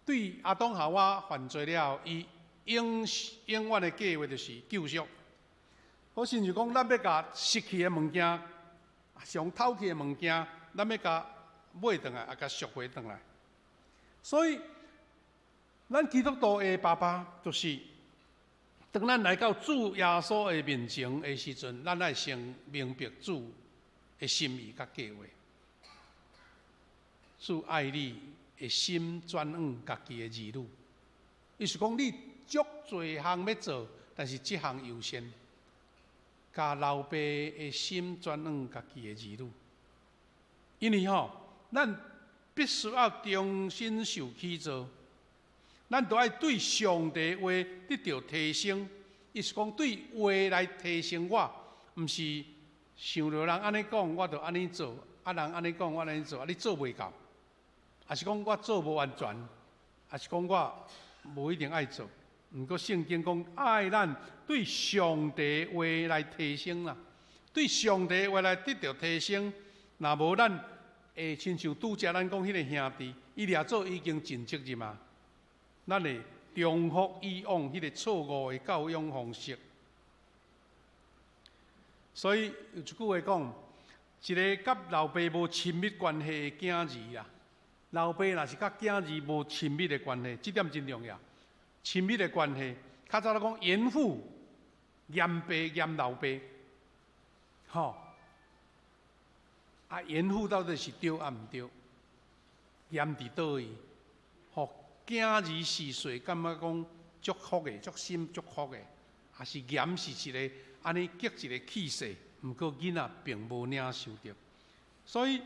對亞當夏娃犯罪了，伊永永遠的計劃就是救贖。好親像講，咱欲共失去的物件，上偷去的物件，咱欲共買轉來，啊，共贖回轉來。所以，咱基督徒的爸爸，就是當咱來到主耶穌的面前的時陣，咱愛先明白主的心意佮計劃。主愛你的心轉往家己的兒女，伊是講你足濟項欲做，但是這項優先，共老爸的心轉往家己的兒女。因為吼，咱必須要重新受起造，咱都愛對上帝話得著提升。伊是講對話來提升我，毋是想著人按呢講，我就按呢做；啊，人按呢講，我按呢做。啊，你做袂到，抑是講我做無完全，抑是講我無一定愛做。毋過聖經講愛咱對上帝話來提升啦，對上帝話來得著提升。若無咱會親像拄才咱講彼個兄弟，伊掠做已經盡責任啊。咱會重複以往彼個錯誤的教養方式。所以有一句話講，一個佮老爸無親密關係的囝兒啊，老爸若是佮囝兒無親密的關係，這點真重要。親密的關係，較早咧講嚴父嚴爸嚴老爸，吼。啊，嚴父到底是對抑毋對？嚴佇佗位，予囝兒四歲，感覺講祝福的、足心祝福的，抑是嚴是一個按呢激一個氣勢，毋過囡仔並無領受著。所以，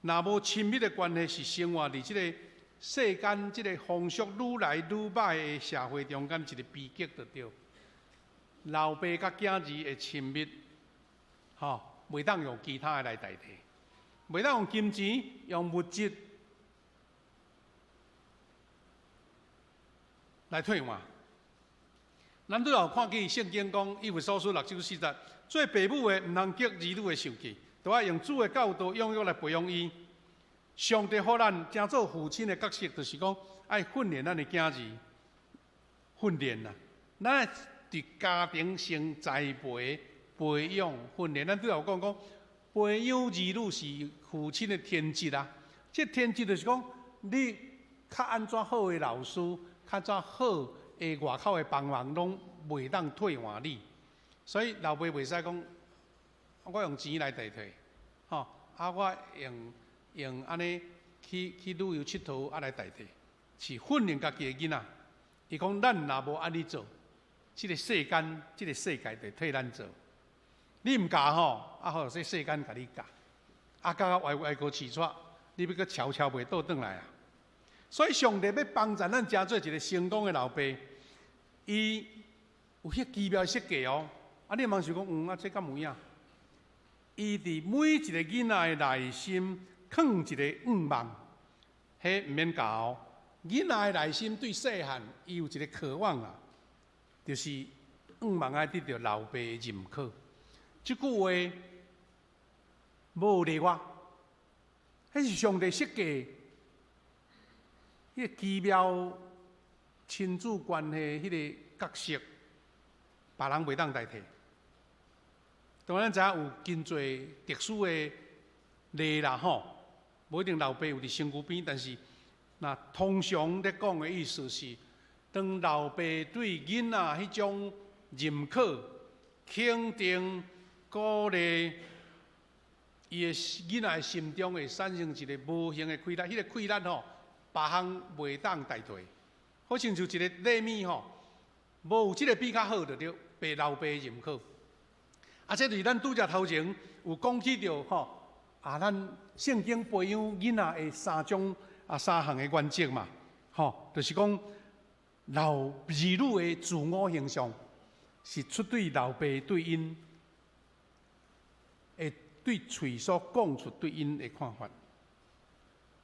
若無親密的關係，是生活佇這個世間這個風俗愈來愈䆀的社會中間一個悲劇就對。老爸佮囝兒的親密，吼，袂當用其他的來代替，袂當用金錢、用物質。來替換。咱拄有看見聖經講，以弗所書六章四節，做爸母的毋通激兒女的受氣，著愛用主的教導養育來培養伊。上帝予咱成做父親的角色，就是講愛訓練咱的囝兒，訓練啦。咱愛佇家庭先栽培、培養、訓練。咱拄有講講，培養兒女是父親的天職啊。這天職就是講，你較按怎好的老師，較怎好的外口的幫忙，攏袂當替換你。所以老爸袂使講，我用錢來代替，吼啊！我用用按呢去去旅遊𨑨迌啊來代替，是訓練家己的囡仔。伊講咱若無按呢做，這個世間、這個世界就替咱做。你毋教吼，啊好，這世間共你教，啊教到歪歪閣飼出，你欲閣撨撨袂倒轉來啊！所以上帝欲幫助咱成做一個成功的老爸，伊有彼奇妙設計哦。啊，你茫想講，啊，這敢有影？伊佇每一個囡仔的內心囥一個願望，彼毋免教哦。囡仔的內心對細漢，伊有一個渴望啊，就是願望愛得著老爸的認可。這句話無例外，彼是上帝設計，彼個奇妙親子關係彼個角色，別人袂當代替。當然咱知影有真濟特殊的例啦吼，無一定老爸有佇身軀邊，但是若通常咧講的意思是，當老爸對囡仔彼種認可、肯定、鼓勵，伊的囡仔的心中會產生一個無形的氣力，彼個氣力吼，別項袂當代替。好親像一个禮物吼，無有這个比較好就對，被老爸認可。啊，這就是咱拄才頭前有講起著吼，啊，咱聖經培養囡仔的三種啊三項的原則嘛，吼，就是講老兒女的自我形象是出對老爸對𪜶會對喙所講出對𪜶的看法。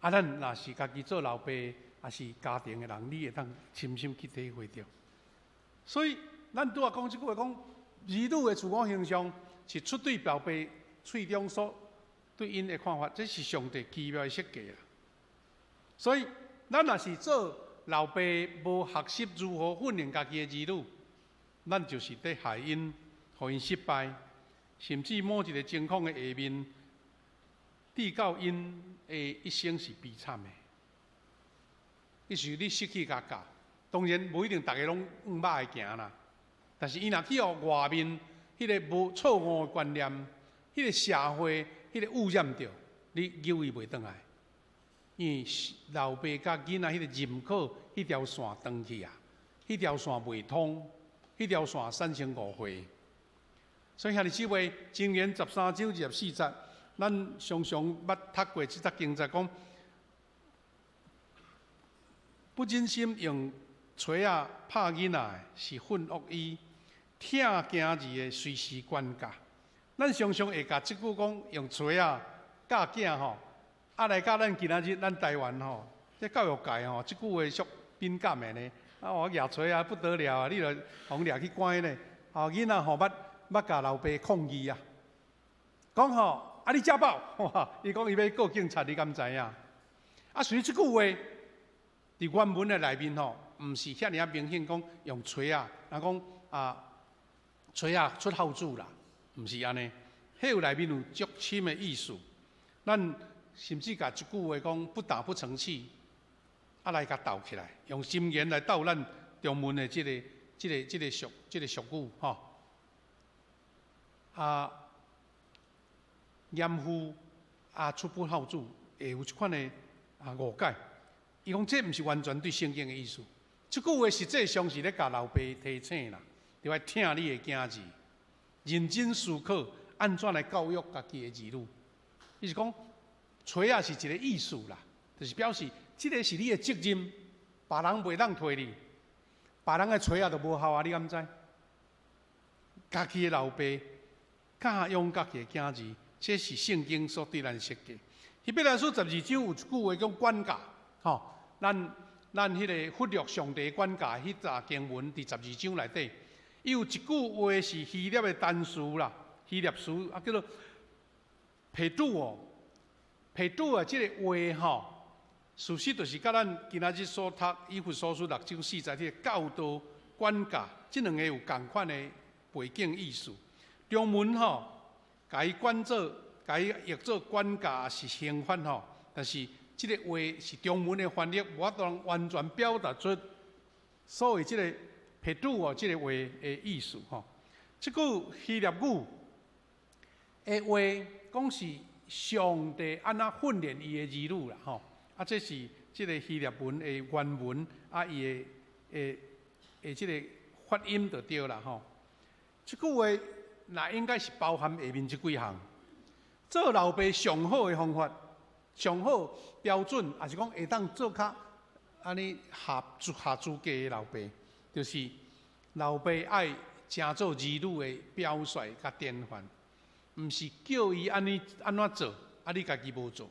啊，咱若是家己做老爸，抑是家庭的人，你會當深深去體會著。所以，咱拄仔講這句話講，兒女的自我形象是出對老爸喙中所對𪜶的看法，這是上帝奇妙的設計啦。所以，咱若是做老爸，無學習如何訓練家己的兒女，咱就是佇害𪜶，予𪜶失敗，甚至某一個情況的下面，致到𪜶的一生是悲慘的。意思你失去共教，當然無一定逐个攏向歹的行啦。但是伊若去予外面彼个無錯誤的觀念，彼個社會彼個污染著，你救伊袂轉來。因為老爸佮囡仔彼個認可，彼條線斷去啊，彼條線袂通，彼條線產生誤會。所以兄弟姊妹，箴言13章24節，咱常常捌讀過這節經節，講不忍心用錘仔拍囡仔，是訓惡伊；疼囝兒的隨時管教。咱常常會共這句講用錘仔教囝吼，啊來到咱今仔日咱台灣吼，這教育界吼，這句話足敏感的呢。啊，我舉錘仔不得了啊！你著予掠去關呢。哦，囡仔吼捌捌共老爸抗議啊，講吼啊你家暴，伊講伊欲告警察，你敢知影？啊，所以這句話佇原文的內面吼，毋是遐爾仔明顯講用錘仔，人講啊錘仔出孝子啦，毋是按呢。彼有內面有足深的意思。咱甚至共這句話講不打不成器，啊來共鬥起來，用箴言來鬥咱中文的這个、這个、這个俗、這个俗語吼。啊，嚴父啊出不孝子，會有這款的啊誤解。伊講這毋是完全對聖經的意思。這句話實際上是咧共老爸提醒啦，著愛疼你的囝兒，認真思考按怎來教育家己的兒女。伊是講，錘仔是一個意思啦，就是表示這個是你的責任，別人袂當替你，別人的錘仔都無效啊！你敢知？家己的老爸教養家己的囝兒，這是聖經所對咱設計。希伯來書12章有一句話講管教，吼，咱咱彼个忽略上帝管教彼节经文，伫12章内底，伊有一句话是希腊的单词啦，希腊词啊叫做 πετούω，πετούω 这个话吼，事实就是佮咱今仔日所读以弗所书六章四节彼个教导管教，这两个有仝款的背景意思。中文吼，共伊管做，共伊译做管教是刑罚吼，但是这个话是中文的翻译，无法度完全表达出所谓这个πετούω 这个话的意思吼。这句希腊语的话讲是上帝按怎训练伊的儿女啦吼，啊，这是这个希腊文的原文啊，伊的的的这个发音就对啦吼。这句话那应该是包含下面这几项：做老爸上好的方法、上好标准，抑是讲会当做较按呢合合资格的老爸，就是老爸爱成做儿女的表率佮典范，毋是叫伊按呢按怎做，啊你家己无做。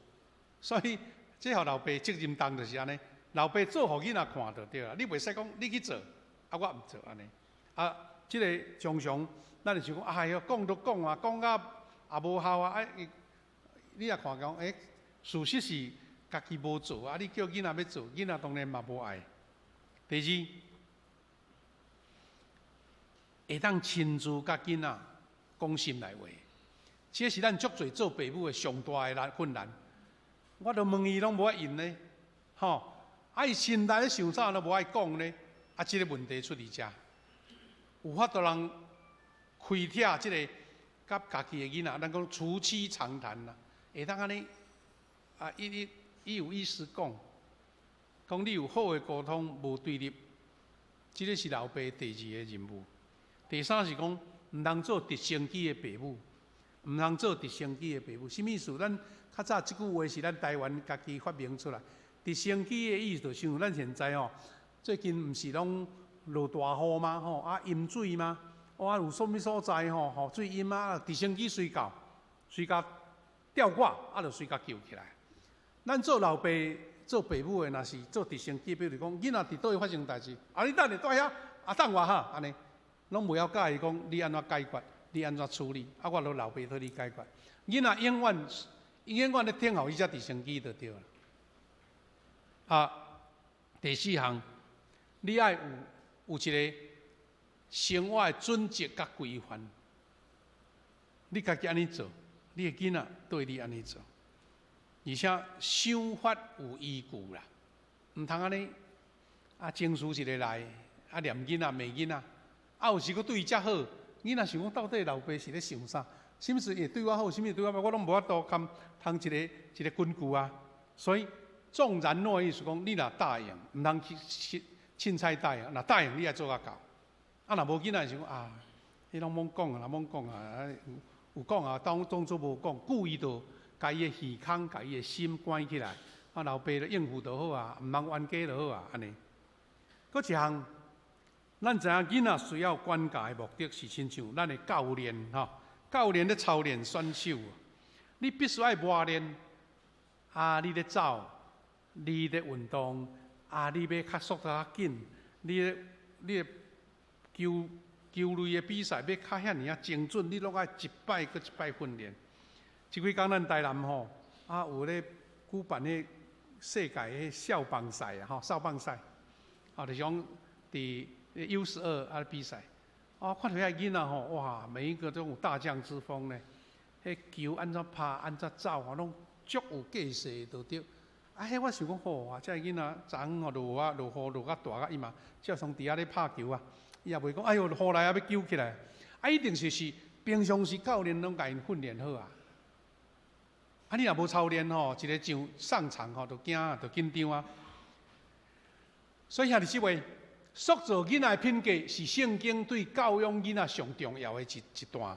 所以这予老爸责任重就是按呢，老爸做予囡仔看就对啦，你袂使讲你去做，啊我毋做按呢。啊，这个常常咱就想讲，哎哟，讲都讲啊，讲甲也无效啊，啊，你也看讲，欸，事实是家己无做，啊，你叫囡仔欲做，囡仔当然嘛无爱。第二，会当亲自佮囡仔讲心内话，这是咱足济做爸母的上大的难困难。我都问伊拢无爱应咧，吼，啊伊心内咧想啥都无爱讲咧，啊，这个问题出伫遮，有法度通开拓这个佮家己的囡仔，咱讲促膝长谈啦，会当按呢啊，伊伊伊有意思讲，讲你有好的沟通，无对立，这个是老爸第二个任务。第三是讲，毋通做直升机的爸母，毋通做直升机的爸母。啥物意思？咱较早这句话是咱台湾家己发明出来。直升机的意思就像咱现在吼，最近毋是拢落大雨吗？吼啊淹水吗？哇，有啥物所在吼，吼水淹啊，直升机随到，随共吊挂，啊，就随共救起来。咱做老爸、做爸母的，若是做直升机，比如讲囡仔伫佗位发生代志，啊，你等下蹛遐，啊等我哈，按呢，拢袂晓教伊讲你按怎解决，你按怎处理，啊，我都老爸替你解决。囡仔永远永远咧等候彼只直升机就对了。啊，第四项，你爱有有一个生活的准则佮规范，你家己按呢做，你的囡仔对你按呢做，而且想法有依据啦，毋通按呢啊情绪一个来，啊念囡仔骂囡仔，啊有时阁对伊遮好，囡仔想讲到底老爸是咧想啥？啥物事会对我好，啥物事对我歹，我拢无法度堪通一个一个根据啊。所以纵然诺意思讲，你若答应，毋通去凊彩答应，若答应你爱做甲到。啊，若无囡仔想讲啊，彼拢罔讲啊，罔讲啊，有讲啊，当当作无讲，故意就共伊的耳孔、共伊的心关起来。啊，老爸就应付就好啊，毋通冤家就好啊，按呢。阁一项，咱知影囡仔需要管教的目的是亲像咱的教练吼，教练咧操练选手，你必须爱磨练。啊，你咧走，你咧运动，啊，你欲较速度较紧，你咧你的球球类的比赛欲较遐尔仔精准，你拢爱一摆阁一摆训练。这几工咱台南吼，啊有咧举办彼世界彼少棒赛啊，吼少棒赛，啊就是讲伫 U12啊比赛，啊看到遐囡仔吼，哇，每一个都有大将之风呢，彼球按怎拍，按怎走，吼拢足有计势就对。啊，彼我想讲好啊，这个囡仔昨昏吼落啊落雨落甲大甲伊嘛，照常伫遐咧拍球啊，伊也袂讲哎哟雨来啊欲救起来，啊一定就是平常时教练拢共𪜶训练好啊。啊，你若无操练吼，一个上上场吼，就惊啊，就紧张啊。所以兄弟姊妹，塑造囡仔的品格是圣经对教养囡仔上重要的一一段。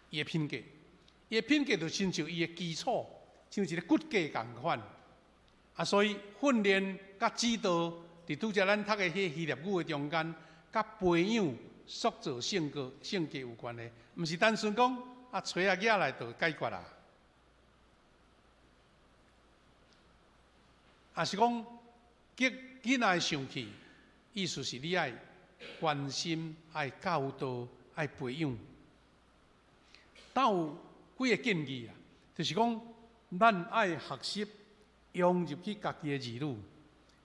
伊的品格，伊的品格就亲像伊的基础，像一个骨架仝款。啊，所以训练佮指导，伫拄才咱读的彼个希腊语的中间，佮培养、塑造性格、性格有关系，毋是单纯讲啊，锤仔举来就解决啦。抑是讲激囡仔會生氣，意思是你愛關心、愛教導、愛培養。但有幾个建議啊，就是講咱愛學習融入去家己的兒女，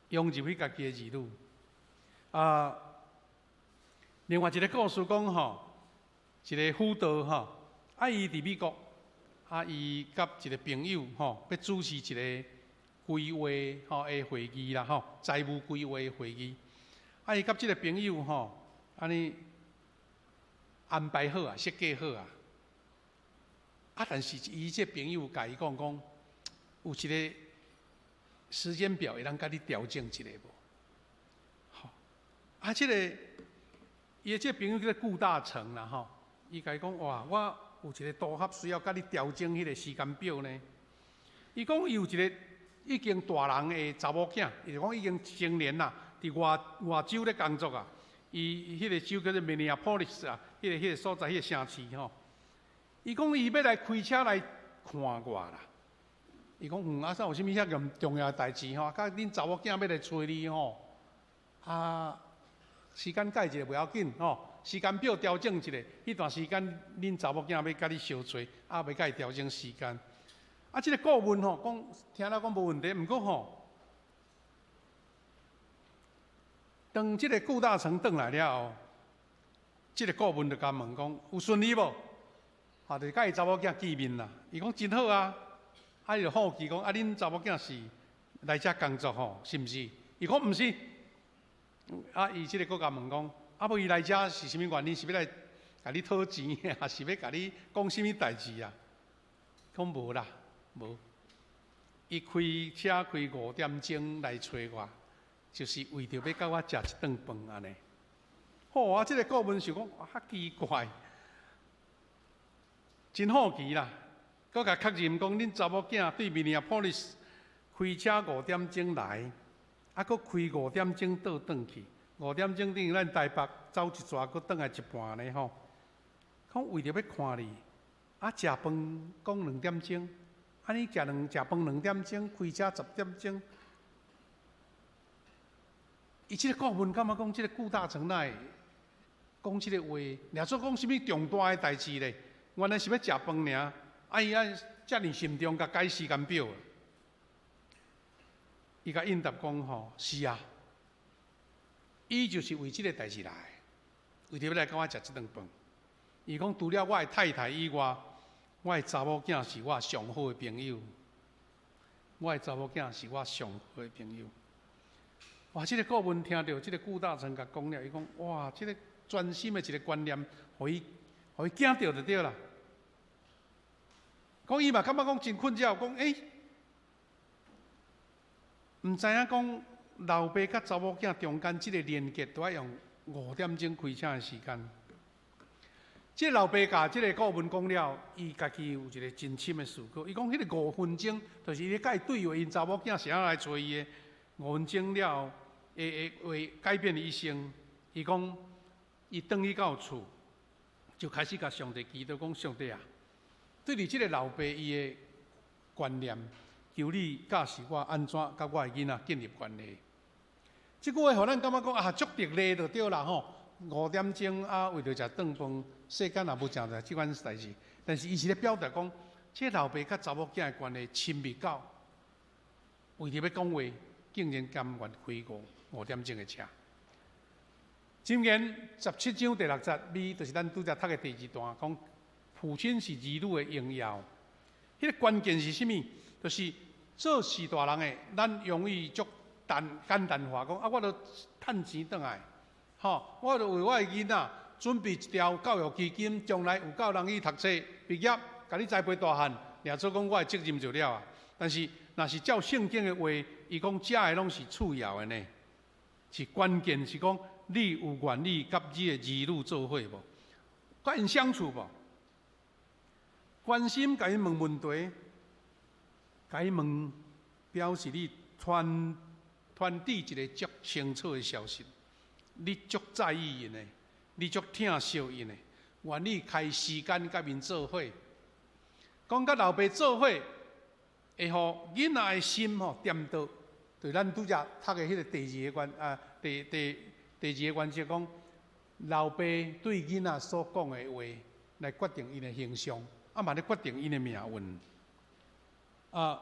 融入去家己的兒女。啊，另外一个故事講吼，一个輔導吼，啊伊佇美國，啊伊佮一个朋友吼，欲主持一个規劃吼的會議啦吼，財務規劃的會議。啊伊佮這个朋友吼，按呢安排好啊，設計好啊。啊，但是伊這朋友共伊講講，有一个時間表會當共你調整一下無？吼，啊，這个伊的這個朋友叫做顧大成啦吼，伊共伊講哇，我有一个多合需要共你調整彼个時間表呢。伊講伊有一个已經大人的查某囝，伊就講已經成年啦，佇外外州咧工作啊。伊彼個州叫做 Minneapolis 啊，彼個所在，彼個城市吼。伊講伊欲來開車來看我啦。伊講嗯，啊，啥有啥物遐嚴重要的代誌吼？佮恁查某囝欲來揣你吼，啊，時間改一下袂要緊吼，時間表調整一下，彼段時間恁查某囝欲佮你相揣，啊，欲共伊調整時間。啊，這个顧問吼講聽了講無問題，毋過吼，當這个顧大成轉來了後，這个顧問就共問講有順利無？啊，就佮伊查某囝見面啦。伊講真好啊，啊伊就好奇講啊，恁查某囝是來遮工作吼，是毋是？伊講毋是。啊，伊這个閣共問講，啊無伊來遮是啥物原因？是欲來共你討錢，抑是欲共你講啥物代誌啊？講無啦，無。伊開車開5點鐘來揣我，就是為著欲佮我食一頓飯按呢。好啊，這个顧問想講，較奇怪。真好奇啦，閣共確認講，恁查某囝對 Minneapolis 開車五點鐘來，啊，閣開五點鐘倒轉去，五點鐘等於咱台北走一逝，閣轉來一半呢吼。講為著欲看你，啊，食飯講2點鐘，按呢食飯兩點鐘，開車10點鐘。伊這个顧問感覺講，這个顧大成哪會講這个話，掠做講啥物重大的代誌咧？原來是欲食飯爾，啊伊按遮爾慎重，共改時間表。伊共應答講吼，是啊，伊就是為這个代誌來，為著欲來佮我食這頓飯。伊講除了我的太太以外，我的查某囝是我上好的朋友。我的查某囝是我上好的朋友。哇！這个顧問聽著這个顧大成共講了，伊講哇，這个專心的一个觀念，予伊驚著就對啦。講伊嘛感覺講真困擾，講欸，毋知影講老爸佮查某囝中間這个連結，都愛用五點鐘開車的時間。這个老爸共這个顧問講了，伊家己有一个真深的思考。伊講彼个五分鐘，就是伊咧共伊對話，𪜶查某囝是按怎來揣伊的？五分鐘了後，會改變伊一生。伊講，伊轉去到厝，就開始共上帝祈禱，講上帝啊，對你這个老爸伊的觀念，求你教示我按怎佮我的囡仔建立關係。這句話予咱感覺講啊，足得力就對啦吼。五點鐘啊，為著食頓飯，世間也無誠濟這款代誌。但是伊是咧表達講，這老爸佮查某囝的關係親密到，為著欲講話，竟然甘願開五點鐘的車。箴言17章第6節，尾就是咱拄才讀的第二段，講父親是兒女的榮耀。彼個關鍵是啥物？就是做序大人的，咱容易足簡簡單化講啊，我著趁錢轉來，吼，我著為我的囡仔準備一條教育基金，將來有夠人去讀冊畢業，共你栽培大漢，掠做講我的責任就了啊。但是，若是照聖經的話，伊講這个攏是次要的呢，是關鍵是講你有願意佮你的兒女做伙無？佮𪜶相處無？關心共𪜶問問題，共𪜶問，表示你傳傳遞一個足清楚的消息，你足在意𪜶的，你足疼惜𪜶的，願意開時間佮𪜶做伙，講佮老爸做伙，會予囡仔的心吼恬倒，對咱拄才讀的彼個第二個原啊，第二個原則講，老爸對囡仔所講的話，來決定𪜶的形象，啊嘛咧決定𪜶的命運。啊，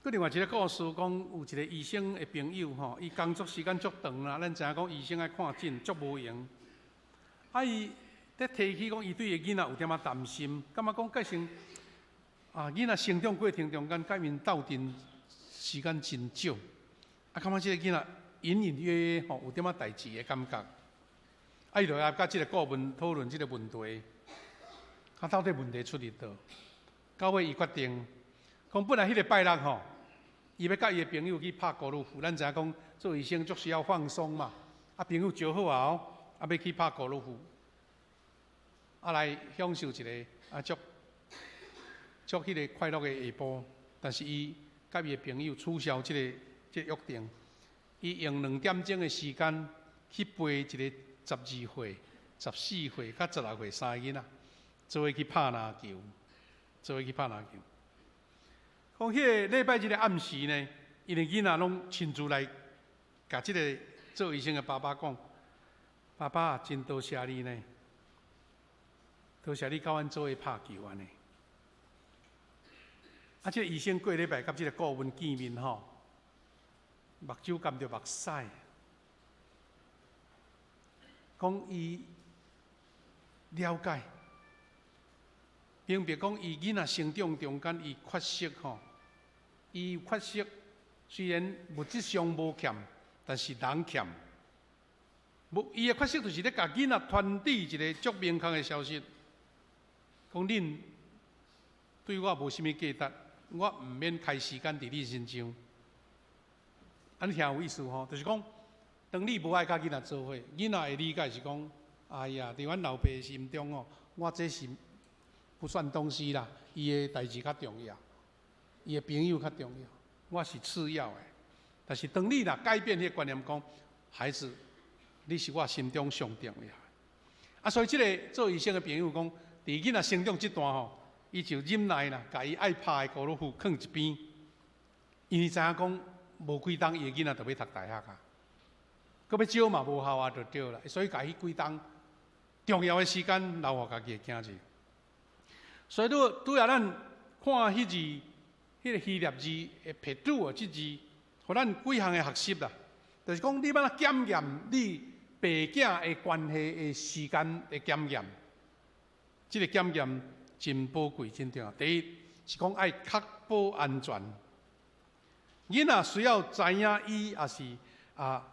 閣另外一個故事講，有一個醫生的朋友吼，伊工作時間足長啦，咱知影講醫生愛看診足無閒。啊，伊咧提起講，伊對伊囡仔有點仔擔心，感覺講個性啊，囡仔成長過程中間，佮𪜶鬥陣時間真少，啊，感覺這個囡仔隱隱約約吼有點仔代誌的感覺。啊，伊就來佮這個顧問討論這個問題，啊，到底問題出佇佗？到尾伊決定，講本來彼個拜六吼，伊欲佮伊的朋友去拍高爾夫。咱知影講做醫生足需要放鬆嘛，啊，朋友招好啊哦，啊，欲去拍高爾夫，啊，來享受一個啊足足彼個快樂的下晡。但是伊佮伊的朋友取消這個約定，伊用2點鐘的時間去陪一個12歲、14歲佮16歲三個囡仔，做伙去拍籃球，做伙去拍籃球。講彼個禮拜日的暗時呢，𪜶的囡仔攏親自來共這個做醫生的爸爸講：爸爸真多謝你呢，多謝你佮阮做伙拍球按呢。啊，這個醫生過禮拜佮這個顧問見面吼，目睭含著目屎，講伊了解，明白講伊囡仔成長中間伊缺失吼，伊缺失雖然物質上無欠，但是人欠。無伊的缺失就是咧共囡仔傳遞一個足明確的消息，講恁對我無啥物價值，我毋免開時間佇你身上。按呢聽有意思吼，就是講，當你無愛佮囡仔做伙，囡仔會理解是講，哎呀，佇阮老爸心中哦，我這是不算東西啦，伊的代誌較重要，伊的朋友較重要，我是次要的。但是當你若改變彼個觀念，講孩子，你是我心中上重要的。啊，所以這個做醫生的朋友講，佇囡仔成長這段吼，伊就忍耐啦，共伊愛拍的高爾夫囥一邊，因為知影講無幾冬伊的囡仔就欲讀大學啊，閣欲招嘛無效啊，就對啦。所以共彼幾冬重要的時間留予家己的囝兒。所以拄拄仔咱看彼字，彼個希臘字的彼得啊，這字，予咱幾項的學習啦。就是講你欲按怎檢驗你爸囝的關係的時間的檢驗，這個檢驗真寶貴、真重要。第一是講愛確保安全，囡仔需要知影伊也是啊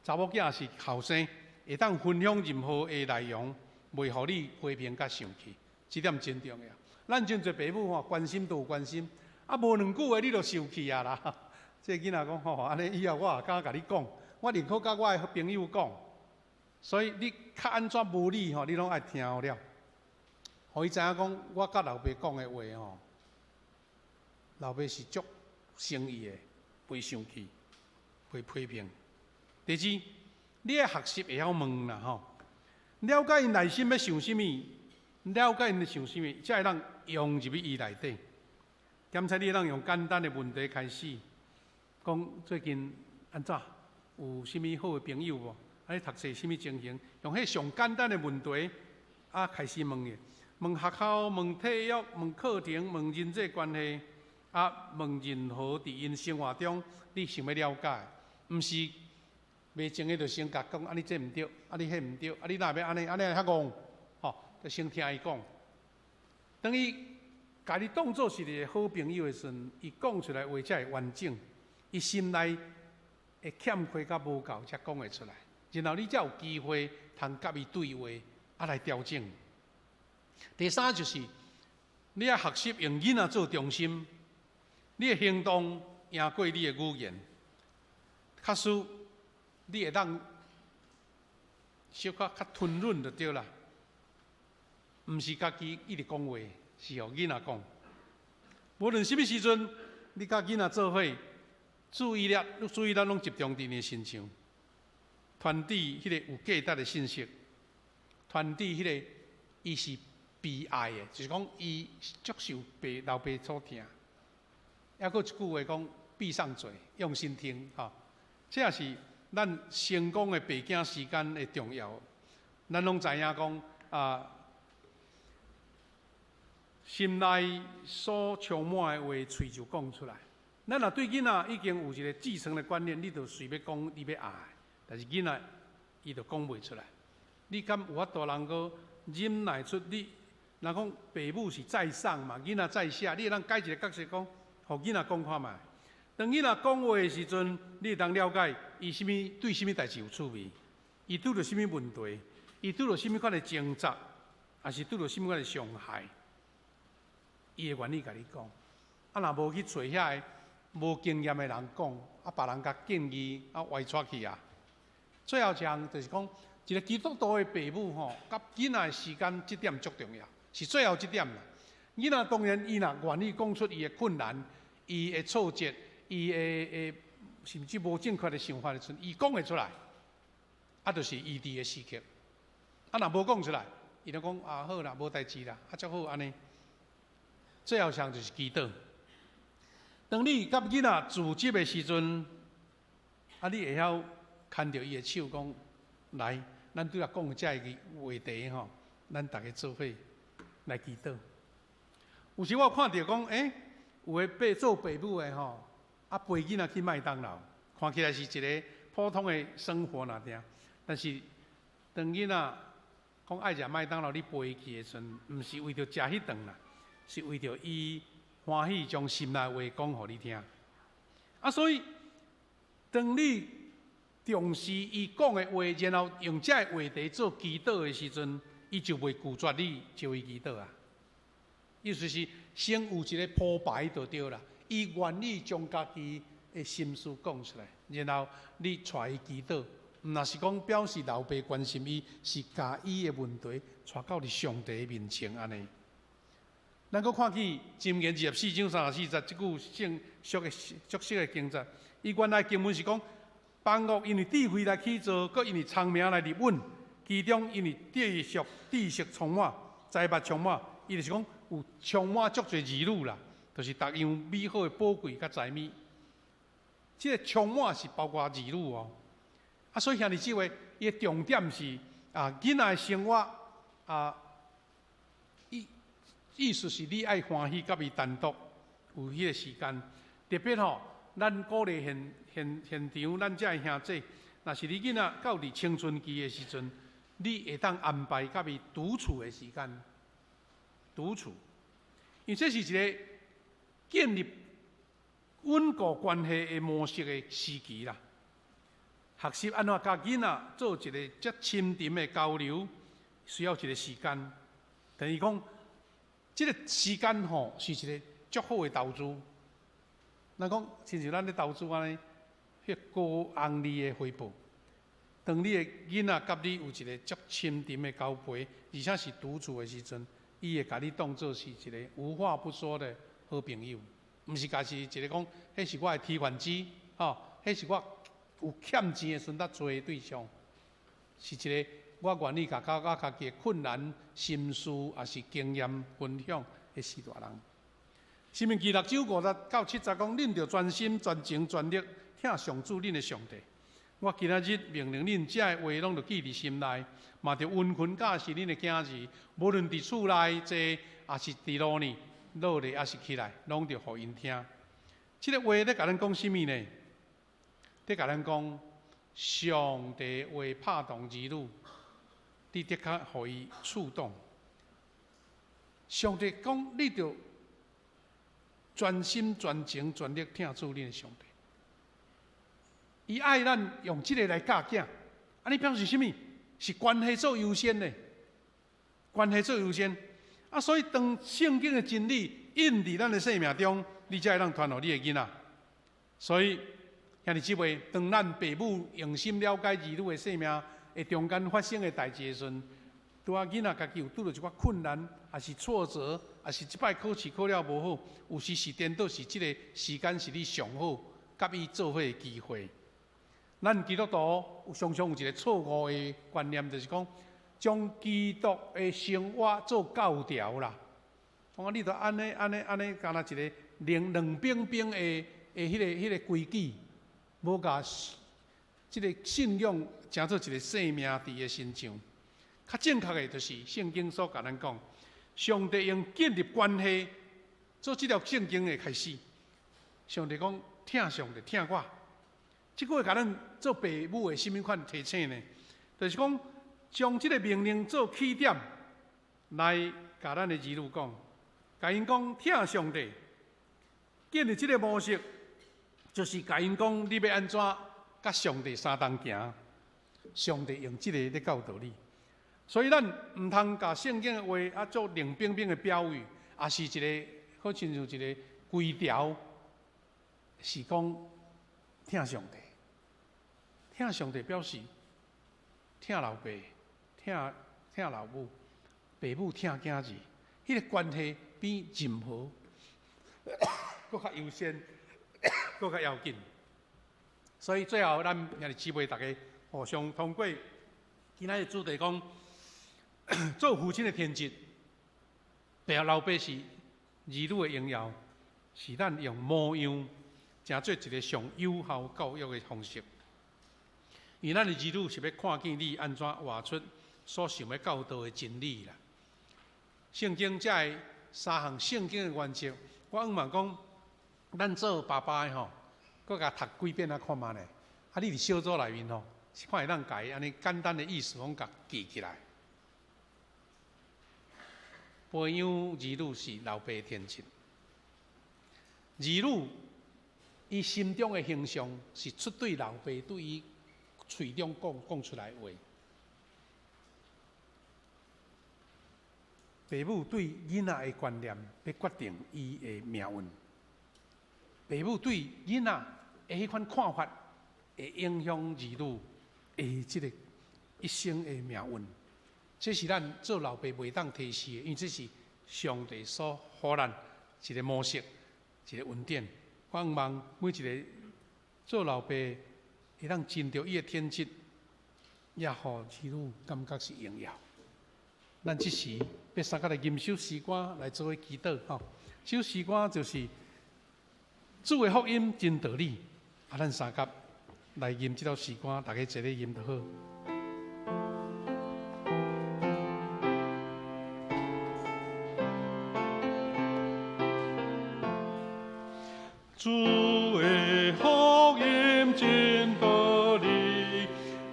查某囝抑是後生，會當分享任何的內容，袂予你批評佮生氣，這點真重要。咱真濟爸母吼關心都有關心，啊無兩句話你就受氣啊啦。這個囡仔講吼，按呢以後我也敢共你講，我寧可佮我的朋友講。所以你較按怎無理吼，你攏愛聽予了，予伊知影講，我佮老爸講的話吼，老爸是足誠意的，袂生氣，袂批評。第二，你愛學習會曉問啦吼，了解𪜶內心欲想啥物，了解𪜶想啥物，才會當融入去伊內底。檢查你會當用簡單的問題開始，講最近按怎，有啥物好的朋友無？啊，你讀冊啥物情形？用彼上簡單的問題啊，開始問伊，問學校，問體育，問課程，問人際關係，啊，問任何佇𪜶生活中你想欲了解，毋是袂前的就先共講，啊你這毋對，啊你彼毋對，啊你哪會欲按呢，按呢較戇，吼，就先聽伊講。當伊共你當做是一個好朋友的時陣，伊講出來話才會完整，伊心內的欠缺佮無夠才講會出來，然後你才有機會通佮伊對話，啊來調整。第三就是你愛學習用囡仔做中心，你的行動贏過你的語言。假使你會當小可較吞忍就對啦，毋是家己一直講話，是予囡仔講。無論啥物時陣，你佮囡仔做伙，注意力攏集中佇𪜶身上，傳遞彼個有價值的信息，傳遞彼個伊是被愛的，就是講伊足受爸老爸所疼。抑閣一句話講，閉上嘴，用心聽，吼。這也是咱成功的爸囝時間的重要。咱攏知影講啊，心內所充滿的話，喙就講出來。咱若對囡仔已經有一個既成的觀念，你就隨欲講你欲愛，但是囡仔伊就講袂出來。你敢有法度能夠忍耐出你？人講爸母是在上嘛，囡仔在下，你會當改一個角色講，予囡仔講看覓。當囡仔講話的時陣，你會當了解伊啥物對啥物代誌有趣味，伊拄著啥物問題，伊拄著啥物款的掙扎，抑是拄著啥物款的傷害，伊會願意共你講。啊，若無去揣遐個無經驗的人講，啊，別人共建議，啊，歪掣去啊。最後一項就是講，一個基督徒的爸母吼，佮囡仔的時間這點足重要，是最後這點啦。囡仔當然，伊若願意講出伊的困難、伊的挫折、伊的的甚至無正確的想法的時陣，伊講會出來，啊，就是醫治的時刻。啊，若無講出來，伊就講啊好啦，無代誌啦，啊，足好按呢。最後一項就是祈禱。當你佮囡仔自執的時陣，啊，你會曉牽著伊的手講，來，咱拄仔講的這個話題吼，咱逐家做伙來祈禱。有時我有看著講，欸，有的爸做爸母的吼，啊陪囡仔去麥當勞，看起來是一個普通的生活爾爾，但是當囡仔講愛食麥當勞，你陪伊去的時陣，毋是為著食彼頓啦，是為著伊歡喜將心內話講予你聽。啊，所以當你重視伊講的話，然後用這個話題做祈禱的時陣，伊就袂拒絕你招伊祈禱啊。意思是先有一個鋪排就對啦，伊願意將家己的心事講出來，然後你帶伊祈禱，毋若是講表示老爸關心伊，是共伊的問題帶到佇上帝面前按呢。咱閣看見箴言24章34節這句聖熟的熟悉的經節，伊原來經文是講，房屋因為智慧來起造，閣因為聰明來立穩，其中因為知識知識充滿，財物充滿，伊就是講有充滿足濟兒女啦，就是逐樣美好的寶貴佮財物。這個充滿是包括兒女哦。啊，所以兄弟姊妹，伊的重點是啊，囡仔的生活啊，意意思是你愛歡喜佮伊單獨有彼個時間，特別吼，咱鼓勵現現現場，咱遮的兄弟，若是你囡仔到佇青春期的時陣，你會當安排佮伊獨處的時間，獨處，因為這是一個建立穩固關係的模式的時期啦。學習按怎佮囡仔做一個遮深沉的交流，需要一個時間。等於講，這個時間吼是一個足好的投資。咱講，親像咱咧投資按呢，彼高紅利的回報。當你的囡仔佮你有一個足深沉的交陪，而且是獨處的時陣，伊會共你當做是一個無話不說的好朋友，毋是共是一個講，彼是我的提款機，吼，彼是我有欠錢的時陣才揣的對象，是一個我願意共我家己的困難、心事，抑是經驗分享的序大人。申命記6章5節到7節講，恁著專心、專情、專力，疼上主恁的上帝。我今仔日命令恁，這个話攏著記佇心內，嘛著殷勤教示恁的囝兒，無論佇厝內坐，抑是佇路呢，落咧，抑是起來，攏著予𪜶聽。這个話咧共咱講啥物呢？咧共咱講，上帝話拍動兒女，你的確予伊觸動。上帝講，你著專心、專情、專力疼主恁的上帝。伊愛咱用這个來教囝，按呢表示啥物？是關係做優先的，關係做優先。啊，所以當聖經的真理印佇咱的生命中，你才會當傳予你的囡仔。所以，兄弟姊妹，當咱爸母用心了解兒女的生命的中間發生的代誌的時陣，拄仔囡仔家己有拄著一寡困難，抑是挫折，抑是這擺考試考了無好，有時是顛倒是這個時間是你上好佮伊做伙的機會。咱基督徒有常常有一個錯誤的觀念，就是講將基督的生活做教條啦。講啊，你著按呢按呢按呢，敢若一個冷冷冰冰的彼个规矩，無共這个信仰成做一个生命佇伊身上。較正確的，就是聖經所共咱講，上帝用建立關係做這條聖經的開始。上帝講：疼上帝，疼我。這句話共咱做爸母的啥物款提醒呢？就是講，將這个命令做起點，來共咱的兒女講，共𪜶講疼上帝，建立這个模式，就是共𪜶講你欲按怎佮上帝相同行，上帝用這个咧教導你。所以咱毋通共聖經的話啊做冷冰冰的標語，抑是一個好親像一个規條，是講疼上帝，疼上帝表示疼老爸、疼老母，爸母疼囝兒，彼个關係比任何閣較優先，閣較要緊。所以最後，咱兄弟姊妹逐家互相通過今仔日主題講，做父親的天職，爸老爸是兒女的榮耀，是咱用模樣，成做一个上有效教育的方式。因為咱的兒女是欲看見你按怎活出所想欲教導的真理啦。聖經這个三項聖經的原則，我向望講，咱做爸爸的吼，閣共讀幾遍啊看覓咧。啊，你佇小組內面吼，是看會當共伊按呢簡單的意思攏共記起來。培養兒女是老爸的天職，兒女伊心中的形象是出對老爸對伊喙中講講出來的話。爸母對囡仔的觀念，欲決定伊的命運。爸母對囡仔的彼款看法，會影響兒女的這个一生的命運。這是咱做老爸袂當提示的，因為這是上帝所予咱一个模式，一个恩典。我向望每一个做老爸會當盡著伊的天職，也予兒女感覺是榮耀。咱這時欲相佮來吟首詩歌來做伙祈禱吼。這首詩歌就是主的福音真道理，啊，咱相佮來吟這首詩歌，大家齊咧吟就好。主的福音真道理，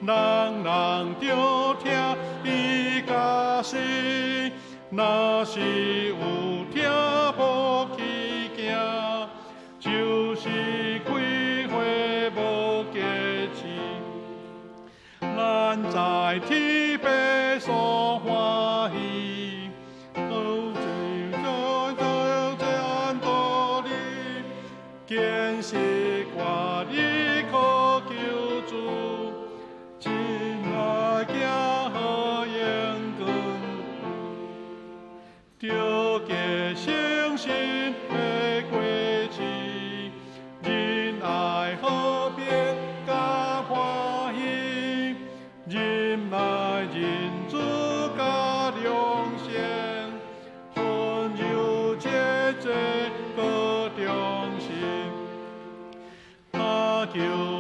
人人著聽伊教示，若是有聽無去行，就是開花無結子。咱在天父所歡喜，都是在這按道理，堅實我依靠救主，真愛行好榮光，著結誠信的果子，仁愛和平佮歡喜，忍耐仁慈佮良善，溫柔節制閣忠心，他求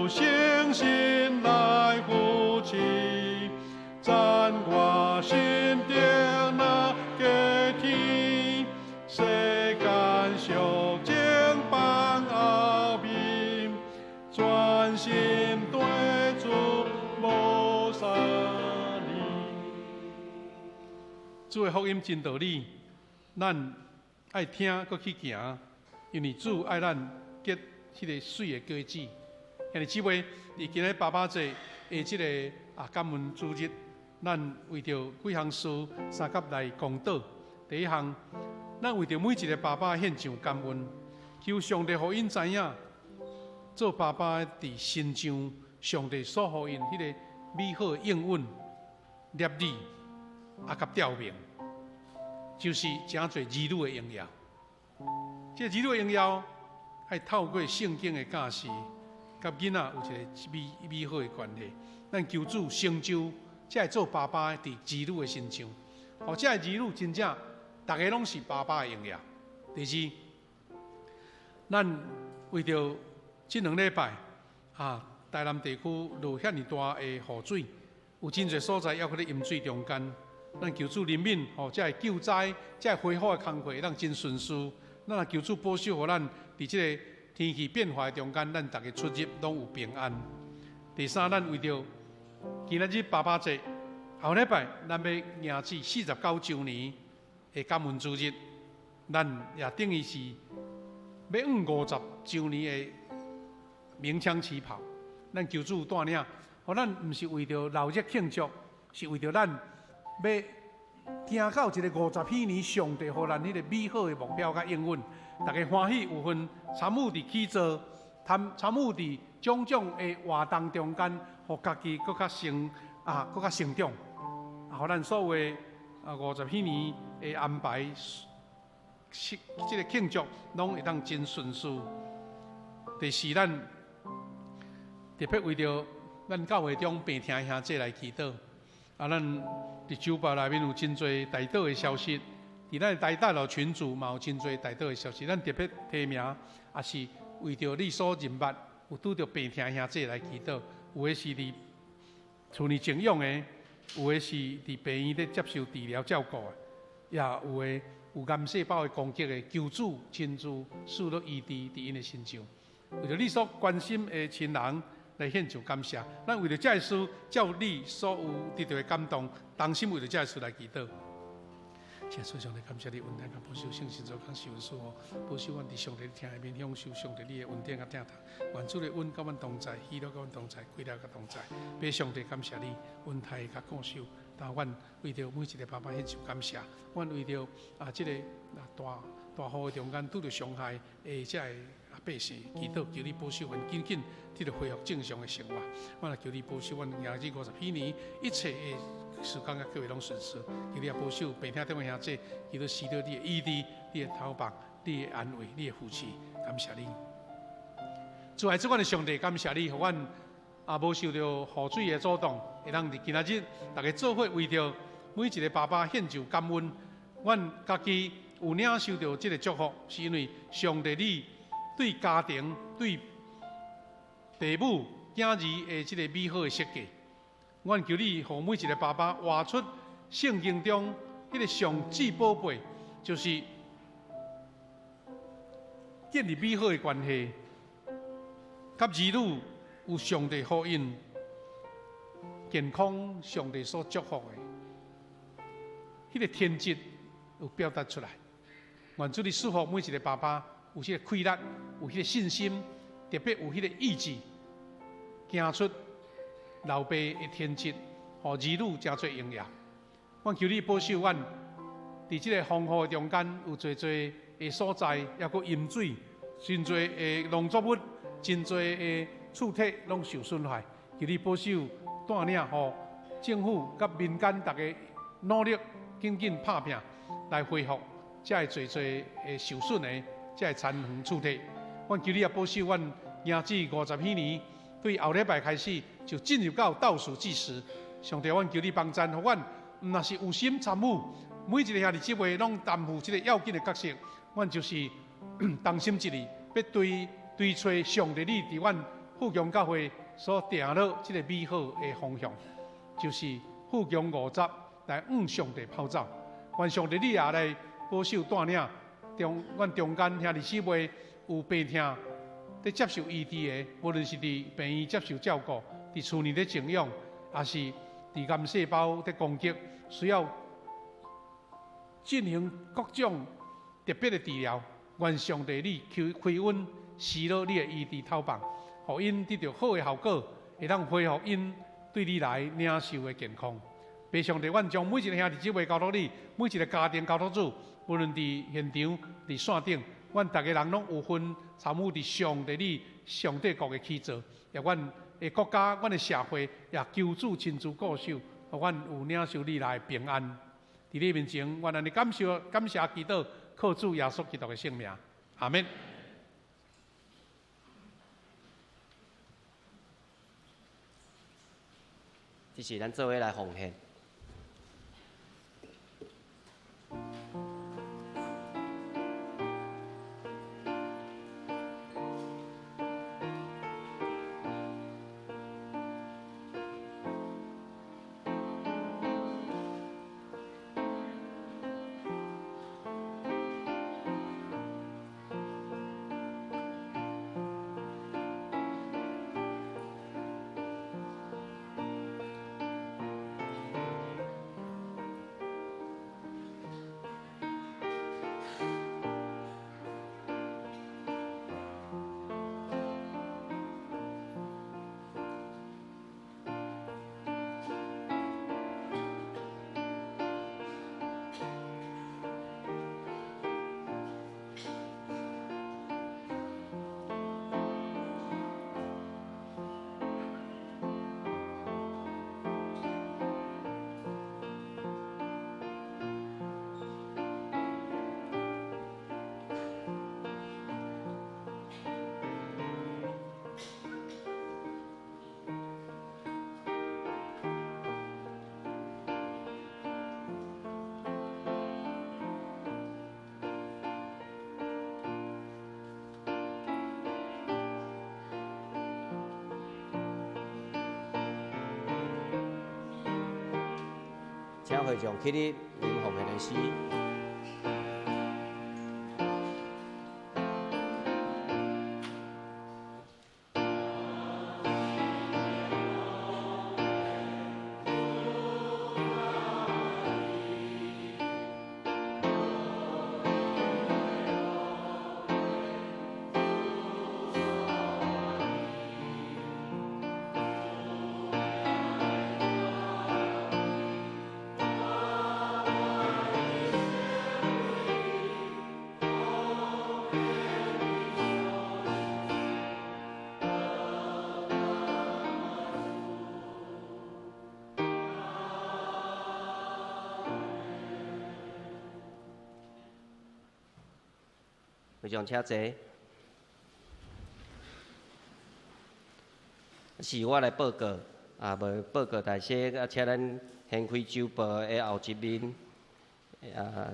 誠心來扶持，讚我心中若過天，世間俗情放後面，專心對主無三離。主的福音真道理，咱愛聽閣去行，因為主愛咱結彼个媠的果子。兄弟姊妹，佇今日爸爸節的這个感恩主日，咱為著幾項事相佮來公禱。第一項，咱為著每一个爸爸獻上感恩，求上帝予𪜶知影，做爸爸佇身上，上帝所予𪜶彼个美好的應允、立志佮召命，就是成做兒女的榮耀。這个兒女的榮耀，愛透過聖經的教示，佮囡仔有一个美美好的關係。咱求主成就，這个做爸爸的佇兒女的身上，予這个兒女真正逐个攏是爸爸的榮耀。第二，咱為著這兩禮拜啊，台南地區落遐爾大的雨水，有真濟所在猶閣咧淹水中間。咱求主憐憫，予這个救災、這个恢復的工課會當真順遂。咱也求主保守，予咱佇這个天氣變化的中間，咱逐家出入攏有平安。第三，咱為著今仔日爸爸節，後禮拜咱欲迎接49週年的感恩主日，咱也等於是欲向50週年的鳴槍起跑。咱求主帶領，予咱毋是為著鬧熱慶祝，是為著咱欲行到一个50禧年，上帝予咱彼个美好的目標佮應允，逐家歡喜有份參與佇起造，參與佇種種的活動中間，予家己閣較成啊，閣較成長，啊，予咱所有的50禧年的安排，這个慶祝攏會當真順遂。第四，咱特別為著咱教會中病疼兄弟來祈禱。啊，咱佇酒吧內面有真濟代禱的消息，佇咱的代禱群組嘛有真濟代禱的消息。咱特別提名，也是為著你所認捌有拄著病疼兄弟來祈禱，有的是佇厝內靜養的，有的是佇病院咧接受治療照顧的，也有的有癌細胞的攻擊的，求主親自賜予醫治佇𪜶的身上。為著你所關心的親人來獻上感謝，咱為著這个事，照你所有得著的感動，同心為著這个事來祈禱。主上帝，感謝你恩典佮保守聖神做工受恩賜福，保守阮佇上帝疼的面享受上帝你的恩典佮疼痛。願主的恩佮阮同在，喜樂佮阮同在，快樂佮同在。父上帝感謝你恩待佮顧守，但阮為著每一个爸爸獻上感謝，阮為著這个大大雨的中間拄著傷害的這个百姓祈禱，求你保守阮緊緊得著恢復正常的生活。阮也求你保守阮迎接50禧年一切的時間佮各位攏順遂。求你也保守病疼中的兄弟，求你施予你的醫治、你的頭目、你的安慰、你的扶持。感謝你，主愛主，阮的上帝，感謝你，予阮也無受著雨水的阻擋，會當佇今仔日逐家做伙為著每一个爸爸獻上感恩。阮家己有領受著這个祝福，是因為上帝你對家庭、對父母、囝兒的這个美好的設計。阮求你，予每一个爸爸活出聖經中彼个上至寶貝，就是建立美好的關係，佮兒女有上帝予𪜶健康，上帝所祝福的彼个天職有表達出來。願主你賜福每一个爸爸有這个氣力，有彼个信心，特別有彼个意志，行出老爸的天職，予兒女誠做榮耀。阮求你保守阮，佇這个風雨的中間，有濟濟的所在，猶閣淹水，真濟的農作物，真濟的厝體攏受損害。求你保守帶領，予政府佮民間逐家努力，緊緊拍拚來恢復這个濟濟的受損的這个田園厝體。阮求你也保守阮迎接50禧年，對後禮拜開始就進入到倒數計時。上帝，阮求你幫贊，予阮毋若是有心參與，每一个兄弟姊妹攏擔負這个要緊的角色。阮就是同心一意，欲追揣上帝你佇阮富強教會所定落這个美好的方向，就是富強50來向上帝跑走。願上帝你也來保守帶領中，阮中間兄弟姊妹有病疼，佇接受醫治的，無論是佇病院接受照顧，佇厝內咧靜養，抑是佇癌細胞佇攻擊，需要進行各種特別的治療。願上帝你開恩，施予你的醫治頭棒，予𪜶得著好的效果，會當恢復𪜶對你來領受的健康。父上帝，阮將每一个兄弟姊妹交託你，每一个家庭交託主，無論佇現場、佇線頂，阮逐家人攏有份參與佇上帝你上帝國的起造，也阮的國家、阮的社會，也求主親自顧守，予阮有領受你來平安。佇你面前，阮按呢感謝、感謝祈禱，靠主耶穌基督的聖名，阿們。這是咱做伙來奉獻。請會眾起立，念奉獻的詩。會眾請坐。是我來報告，啊，無報告大小，啊，請咱掀開週報的後一面，啊，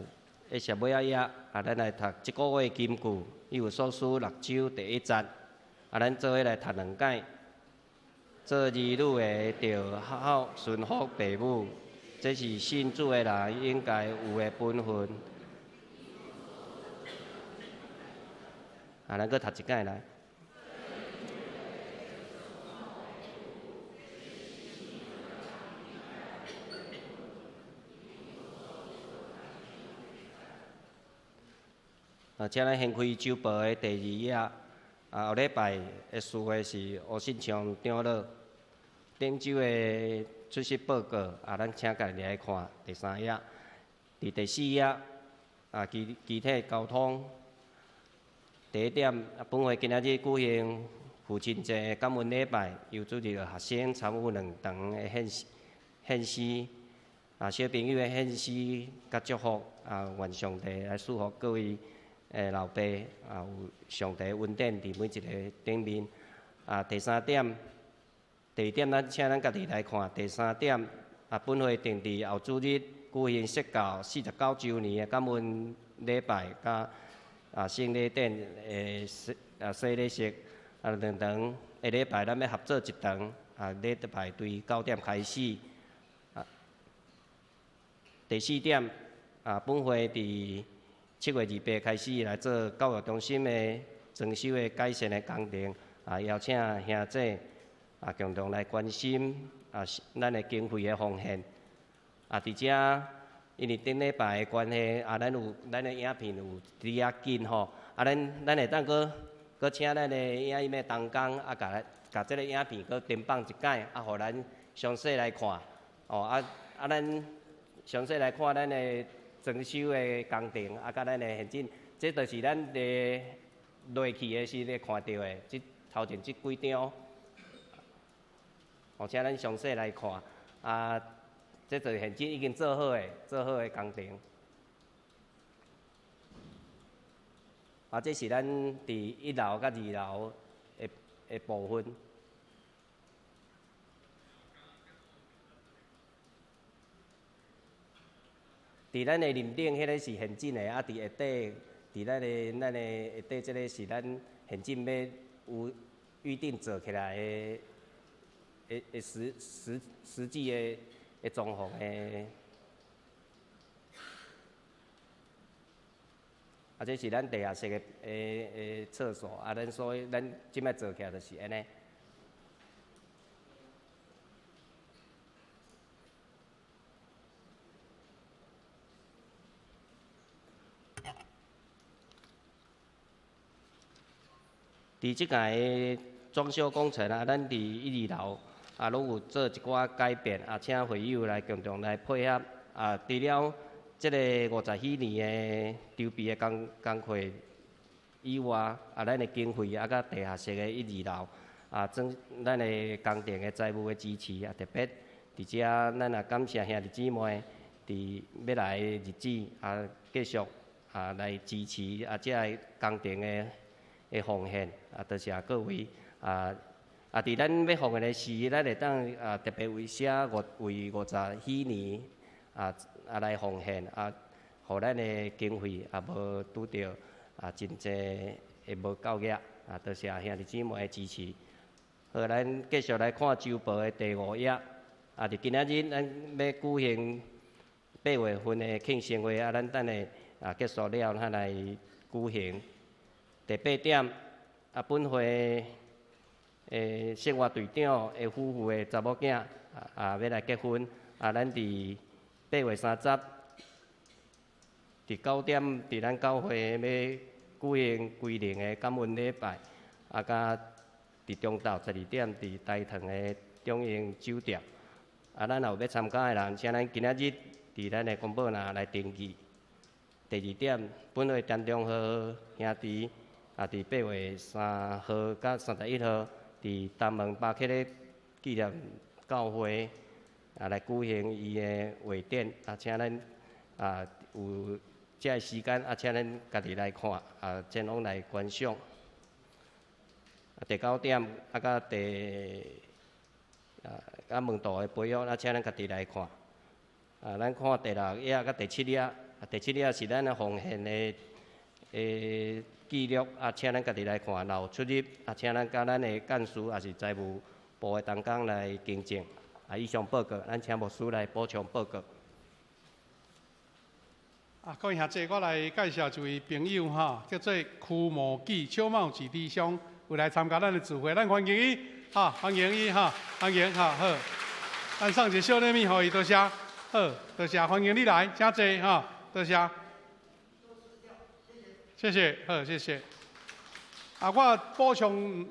的上尾仔頁，啊，咱來讀這個月金句，以弗所書六章第一節，啊，咱做伙來讀兩擺。做兒女的，著孝順服父母，這是信主的人應該有的本分。啊，咱閣讀一擺來。啊，請咱掀開週報的第二頁。啊，後禮拜的司會是吳信昌長老。頂週的出席報告，啊，咱請家己來看第三頁。佇第四頁，啊，機機體交通。第一點，啊，本會今仔日舉行父親節感恩禮拜，由主日學學生參與兩堂的獻獻詩，啊，小朋友的獻詩佮祝福，啊，願上帝來賜福各位的老爸，啊，有上帝恩典佇每一个頂面。啊，第三點，第二點，咱請咱家己來看。第三點，啊，本會定佇後主日舉行釋教49週年的感恩禮拜，佮啊，聖禮典的洗啊洗禮式，啊兩堂下禮拜咱欲合做一堂，啊禮拜對9點開始。啊，第四點，啊本會佇7月28開始來做教育中心的裝修的改善的工程，啊邀請兄姊啊共同來關心啊咱的經費的奉獻。啊佇遮，因為頂禮拜的關係，啊，咱有咱的影片有佇遐緊吼，啊，咱會當閣閣請咱的影音的同工，啊，共共這个影片閣重放一擺，啊，予咱詳細來看，哦，啊啊，咱詳細來看咱的裝修的工程，啊，佮咱的現進，這就是咱佇落去的時會看著的，這頭前這幾張，哦，請咱詳細來看，啊。這就是現今已經做好的、做好的工程。啊，這是咱佇一樓佮二樓的的部分。佇咱的林頂，彼个是現進的，啊，佇下底，佇咱的下底，這个是咱現進欲有預定做起來的的的實實實際的。的裝潢的，啊，這是咱地下室的的的廁所，啊，咱所以咱這擺做起來就是按呢。佇這屆裝修工程啊，咱佇一、二樓。啊，攏有做一寡改變，啊，請會友來共同來配合。啊，除了這个50禧年的籌備的工工課以外，啊，咱的經費啊，佮地下室的一、二樓，啊，裝咱的工程的財務的支持，啊，特別佇遮，咱也感謝兄弟姊妹佇欲來的日子，啊，繼續啊來支持啊，這个工程的的奉獻，啊，多謝各位啊。啊！佇咱欲奉獻的時，咱會當啊特別為寫五為50禧年啊啊來奉獻啊，予咱的經費也無拄著啊真濟會無夠額啊！多謝兄弟姊妹的支持。好，咱繼續來看週報的第五頁。啊，佇今仔日咱欲舉行8月份的庆生会啊，咱等下啊结束了，咱來舉行。第八點，啊，本會的生活隊長的夫婦的查某囝啊，欲來結婚，啊，咱佇8月30，佇9點，佇咱教會欲舉行歸零的感恩禮拜，啊，佮佇中晝12點，佇大堂的中英酒店。啊，咱若有欲參加的人，請咱今仔日佇咱的公報欄來登記。第二點，本會田中和兄弟啊，佇8月3號佮31號，佇東門巴克的紀念教會啊來舉行伊的畫展，啊，請咱啊有這个時間啊，請咱家己來看，啊，前往來觀賞。啊，第九點啊，佮第啊，佮門徒的培育，啊，請咱家己來看。啊，咱看第六頁佮第七頁，啊，第七頁是咱的奉獻的記錄，啊，請咱家己來看。若有出入，啊，請咱佮咱的幹事抑是財務部的同工來更正。啊，以上報告，咱請牧師來補充報告。啊，各位兄弟，我來介紹一位朋友哈，叫做柯茂記邱茂吉弟兄，有來參加咱的聚會，咱歡迎伊，哈，歡迎伊哈，歡迎哈，好。咱送一個小禮物予伊，多謝，好，多謝，歡迎你來，請坐哈，多謝。謝謝，好，謝謝。啊，我補充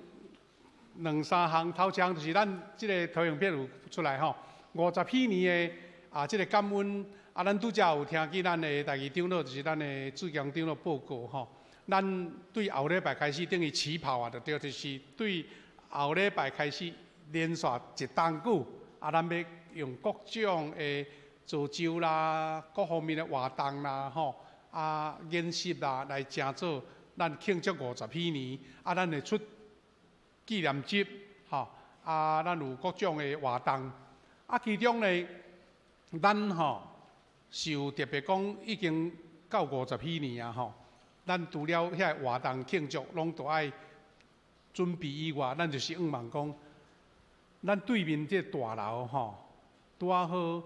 兩三項，頭一項就是咱這个投影片有出來吼，50禧年的啊，這个感恩。啊，咱拄才有聽見咱的第二長老，就是咱的志強長老報告吼。咱對後禮拜開始等於起跑啊，就對，就是對後禮拜開始連續一冬久，啊，咱欲用各種的造就啦，各方面的活動啦，吼，啊，演習啦，來成做咱慶祝50禧年，啊，咱會出紀念集，吼，啊，咱有各種的活動，啊，其中呢，咱吼。是有特別講，已經到50禧年啊！吼，咱除了遐个活動慶祝，攏都愛準備以外，咱就是向望講，咱對面這个大樓吼，拄仔好，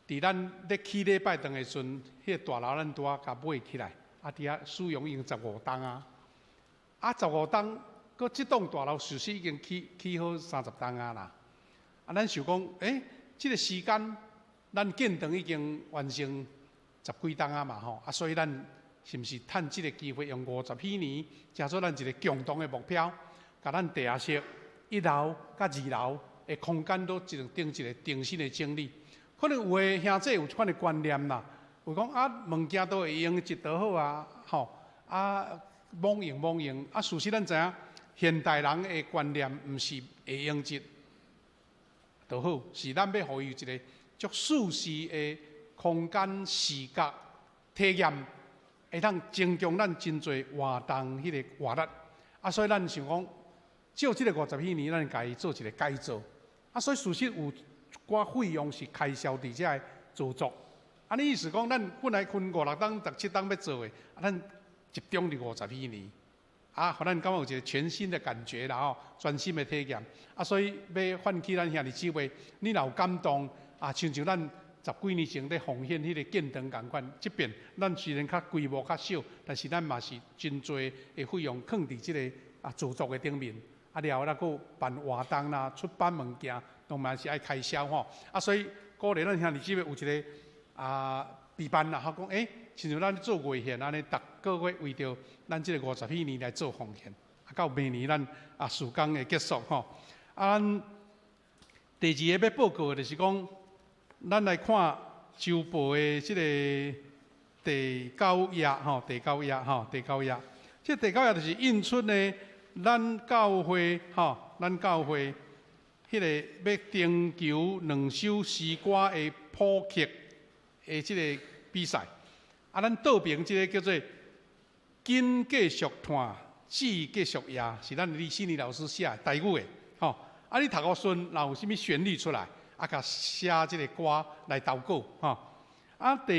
佇咱咧起禮拜堂的時陣，彼个大樓咱拄仔共買起來，啊，佇遐使用已經十五冬啊，啊，十五冬，閣這棟大樓事實已經起好30冬啊啦，啊，咱想講，欸，這个時間。咱建堂已經完成十幾冬啊嘛吼，啊，所以咱是毋是趁這个機會用50禧年，成做咱一个共同的目標，共咱地下室一樓佮二樓的空間都一定一个重新的整理。可能有的兄弟有這款的觀念啦，有講啊，物件都會用一就好啊，吼啊，罔用罔用啊。事實咱知影，現代人的觀念毋是會用一就好，是咱欲予伊有一个足舒適的空間視覺體驗，會當增強咱真濟活動彼个活力。啊，所以咱想講，借這个50禧年，咱共伊做一个改造。啊，所以事實有一寡費用是開銷佇遮个製作。啊，你意思講，咱本來分五六冬、十七冬欲做的，啊，咱集中佇50禧年，啊，予咱感覺有一个全新的感覺啦吼，全新的體驗。啊，所以欲喚起咱兄弟姊妹，你若有感動。啊，親像咱十幾年前咧奉獻彼个建堂仝款，這遍咱雖然較規模較小，但是咱嘛是真濟的費用囥佇這个啊製作的頂面。啊了後，咱閣辦活動啦、出版物件，當然是愛開銷吼。啊，所以鼓勵咱兄弟姊妹有一个啊備辦啦，吼講欸，親像咱做月獻按呢，逐个月為著咱這个50禧年來做奉獻，啊，到明年咱啊事工的結束吼。啊，咱第二个欲報告的就是講。咱來看周報的這个第九頁吼，第九頁吼，第九頁。這第九頁就是印出呢，咱教會吼，咱教會彼个欲徵求兩首詩歌的譜曲的這个比賽。啊，咱倒爿這个叫做緊繼續嘆，志繼續夜，是咱李新年老師寫的台語的吼。啊，你讀予順，若有啥物旋律出來？啊，共寫這个歌來投稿吼。啊，第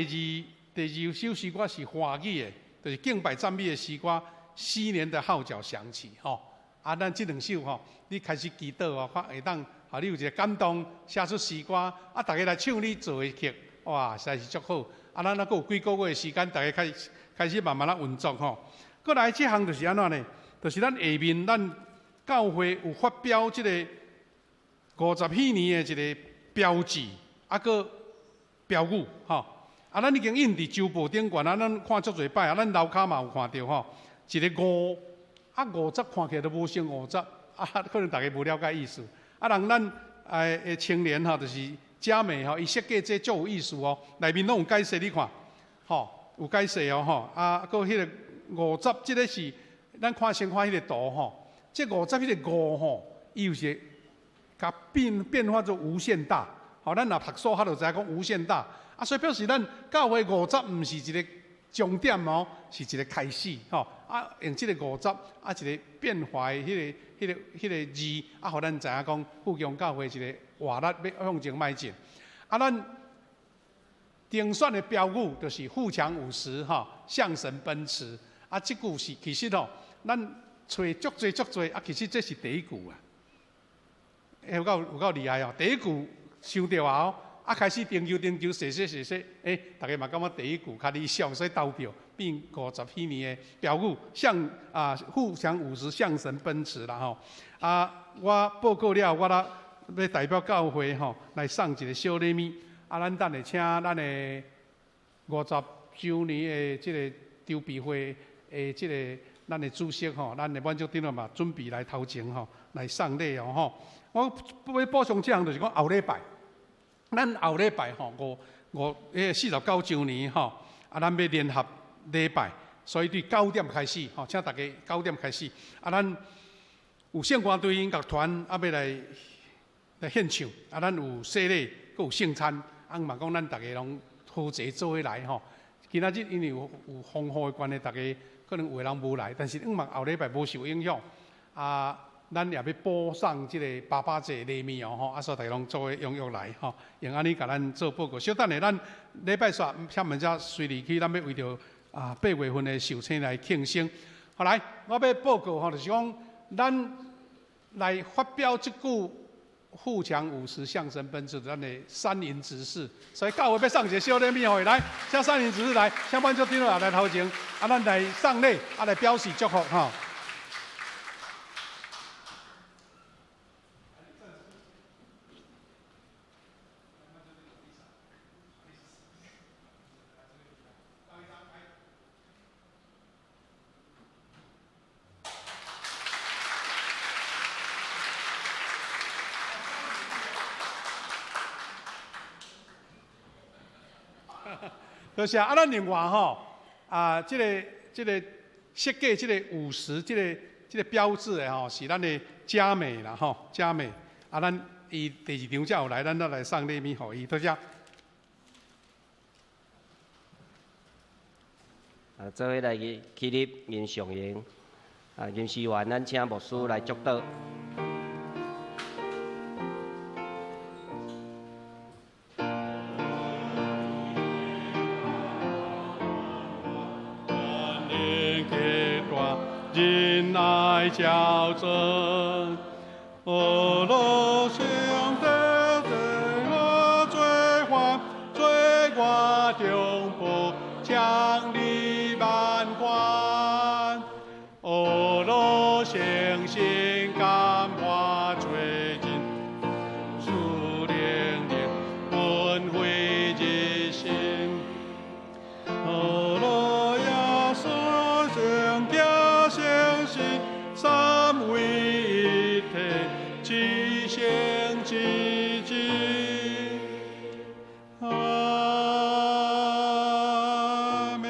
二首詩歌是華語的，就是敬拜讚美的詩歌。禧年的號角響起吼。啊，咱這兩首吼，你開始祈禱哦，看會當，予你有一个感動，寫出詩歌，啊，逐家來唱你做的曲，哇，實在是足好。啊，咱猶閣有幾個月的時間，大家開始慢慢仔運作吼。閣來這項就是按怎呢？就是咱下面咱教會有發表這个50禧年的一個標誌，啊，閣標語吼。啊，咱已經印佇周報頂懸，啊，咱看足濟擺，啊，咱樓跤嘛有看著吼，一個五，啊，五十看起來都無像五十，啊，可能大家無了解意思。啊，人咱的青年吼，就是佳美吼，伊設計這足有意思哦，內面攏有解釋，你看，吼，有解釋哦吼。啊，閣彼個五十，這个是咱看先看彼个圖吼，這五十彼個五吼，伊有是共變化做無限大。吼，咱若讀數學就知影講無限大。啊，所以表示咱教會五十毋是一個終點哦，是一個開始吼。啊，用這个五十啊，一個變化的彼個字，啊，予咱知影講富強教會一個活力欲向前邁進。啊，咱定選的標語就是富強五十吼，向神奔馳。啊，這句是其實吼，咱揣足濟足濟，啊，其實這是第一句啊。有夠厲害哦！第一句想著啊，啊，開始研究研究，寫寫寫寫，欸，大家嘛感覺第一句較理想，所以投票變50禧年的標語，向啊富強五十，向神奔馳啦吼。啊，我報告了，我來欲代表教會吼來送一個小禮物。啊，咱等下請咱的50週年的這個籌備會的這个咱的主席吼，咱的滿足長老嘛準備來頭前吼來送禮哦吼。我欲補充這項就是講後禮拜，咱後禮拜吼五五彼个49週年吼，啊，咱欲聯合禮拜，所以對9點開始吼，請大家九點開始。啊，咱有聖歌隊音樂團啊，欲來獻唱，啊，咱有洗禮，閣有聖餐，啊，嘛講咱逐家攏好齊做伙來吼。今仔日因為有風雨的關係，逐家可能有的人無來，但是希望後禮拜無受影響。啊，咱也欲補送這个爸爸節禮物哦吼，啊，所以逐家攏做伙踴躍來吼，用按呢共咱做報告。小等下，咱禮拜煞廈門才隨離去，咱欲為著啊8月份的壽星來慶生。好來，我欲報告吼，就是講咱來發表這句富強五十，向神奔馳，咱的山林執事。所以教會欲送一个小禮物予伊來，請山林執事來，請滿足長老來頭前，啊，咱來送禮，啊，來表示祝福吼。多謝啊！咱另外吼啊，這个設計這个五十這个標誌的吼，是咱的佳美啦吼，佳美啊！咱伊第二場才有來，咱來送禮物予伊，多謝。啊，做伙來去起立迎上迎，啊，臨時完，咱請牧師來祝禱。仁愛矯正，阿羅上帝我做法，做我中保，獎勵萬官。阿羅誠心感化最近，主靈靈恩惠日新。阿羅耶穌聖潔聖神三位一體，至聖至真。阿們。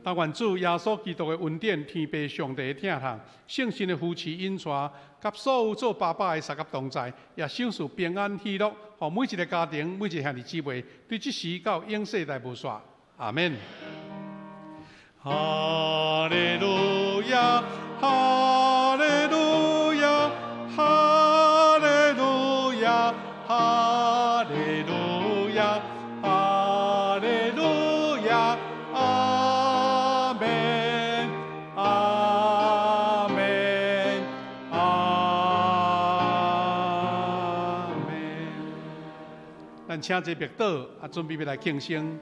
但願主耶穌基督的恩典、天父上帝的疼痛、聖神的扶持引帶，佮所有做爸爸的三甲同在，也賞賜平安喜樂，予每一个家庭、每一个兄弟姊妹，對這時到永世代無煞。阿們。哈利路亞，哈利路亞，哈利路亞，哈利路亞，哈利路亞，阿們，阿們，阿們。咱請這默禱，啊，準備欲來慶生。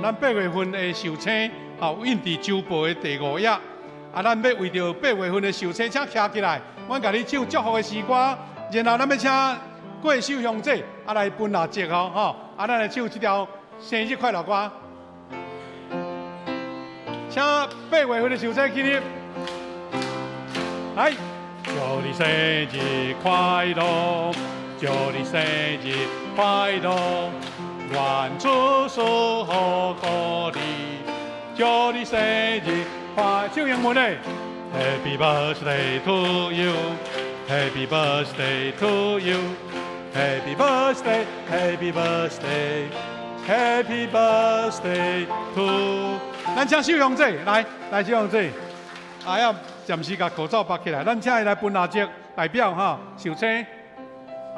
咱八月份的壽星，吼，印佇週報的第五頁。啊，咱欲為著八月份的壽星，請徛起來，阮共你唱祝福的詩歌。然後咱欲請郭秀香姐啊來分蠟燭哦，吼，啊，咱來唱這條生日快樂歌。請八月份的壽星起立，來，祝你生日快樂，祝你生日快樂。願主賜福予你，祝你生日快樂。唱英文的，Happy birthday to you，Happy birthday to you，Happy birthday，Happy birthday，Happy birthday to。咱請秀香姐來，來秀香姐，啊要暫時共口罩拔起來，咱請伊來分蠟燭代表哈壽星，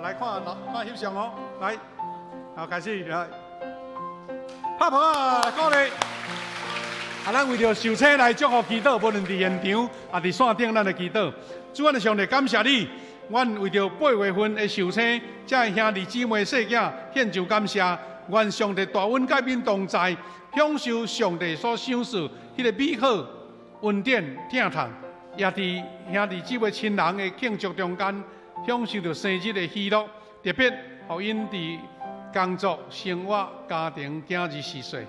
來看看翕相哦，來。好，開始來，拍噗仔，鼓勵。啊，咱為著壽星來祝福祈禱，無論佇現場，抑佇線頂，咱來祈禱。主，阮的上帝，感謝你，阮為著八月份的壽星，這个兄弟姊妹細囝獻上感謝。願上帝大恩佮𪜶同在，享受上帝所賞賜彼个美好恩典疼痛，也佇兄弟姊妹親人的慶祝中間，享受著生日的喜樂。特別予𪜶佇工作、生活、家庭、囝兒序細，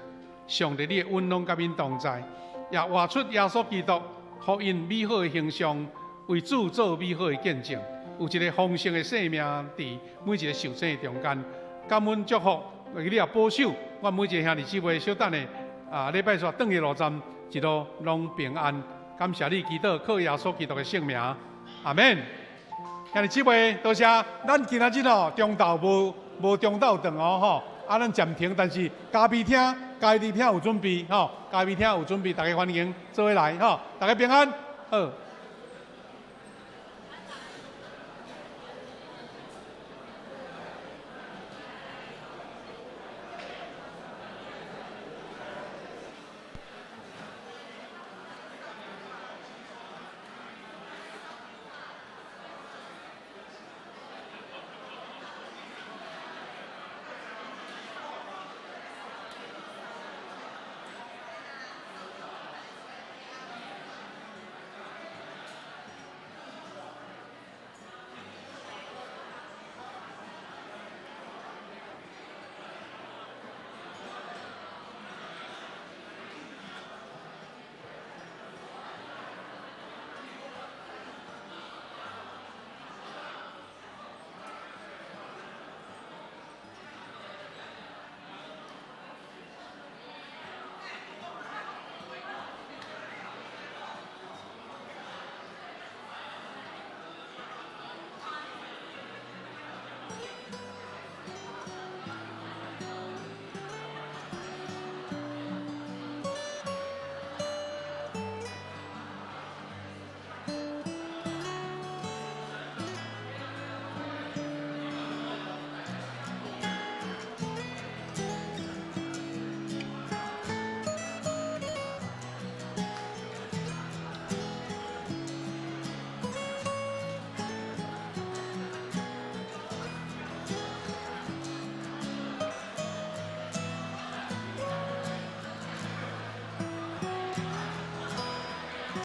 上帝你的恩攏佮𪜶同在，也活出耶穌基督福音美好的形象，為主做美好的見證，有一個豐盛的生命佇每一個壽星的中間。感恩祝福，為你也保守，阮每一個兄弟姊妹，小等下啊，禮拜煞轉去路站，一路攏平安。感謝你祈禱，靠耶穌基督的聖名，阿們。兄弟姊妹，多謝。咱今仔日哦，中晝無中晝頓哦，吼，啊，咱暫停，但是咖啡廳、咖啡廳有準備，吼，咖啡廳有準備，大家歡迎做伙來，吼，大家平安，好。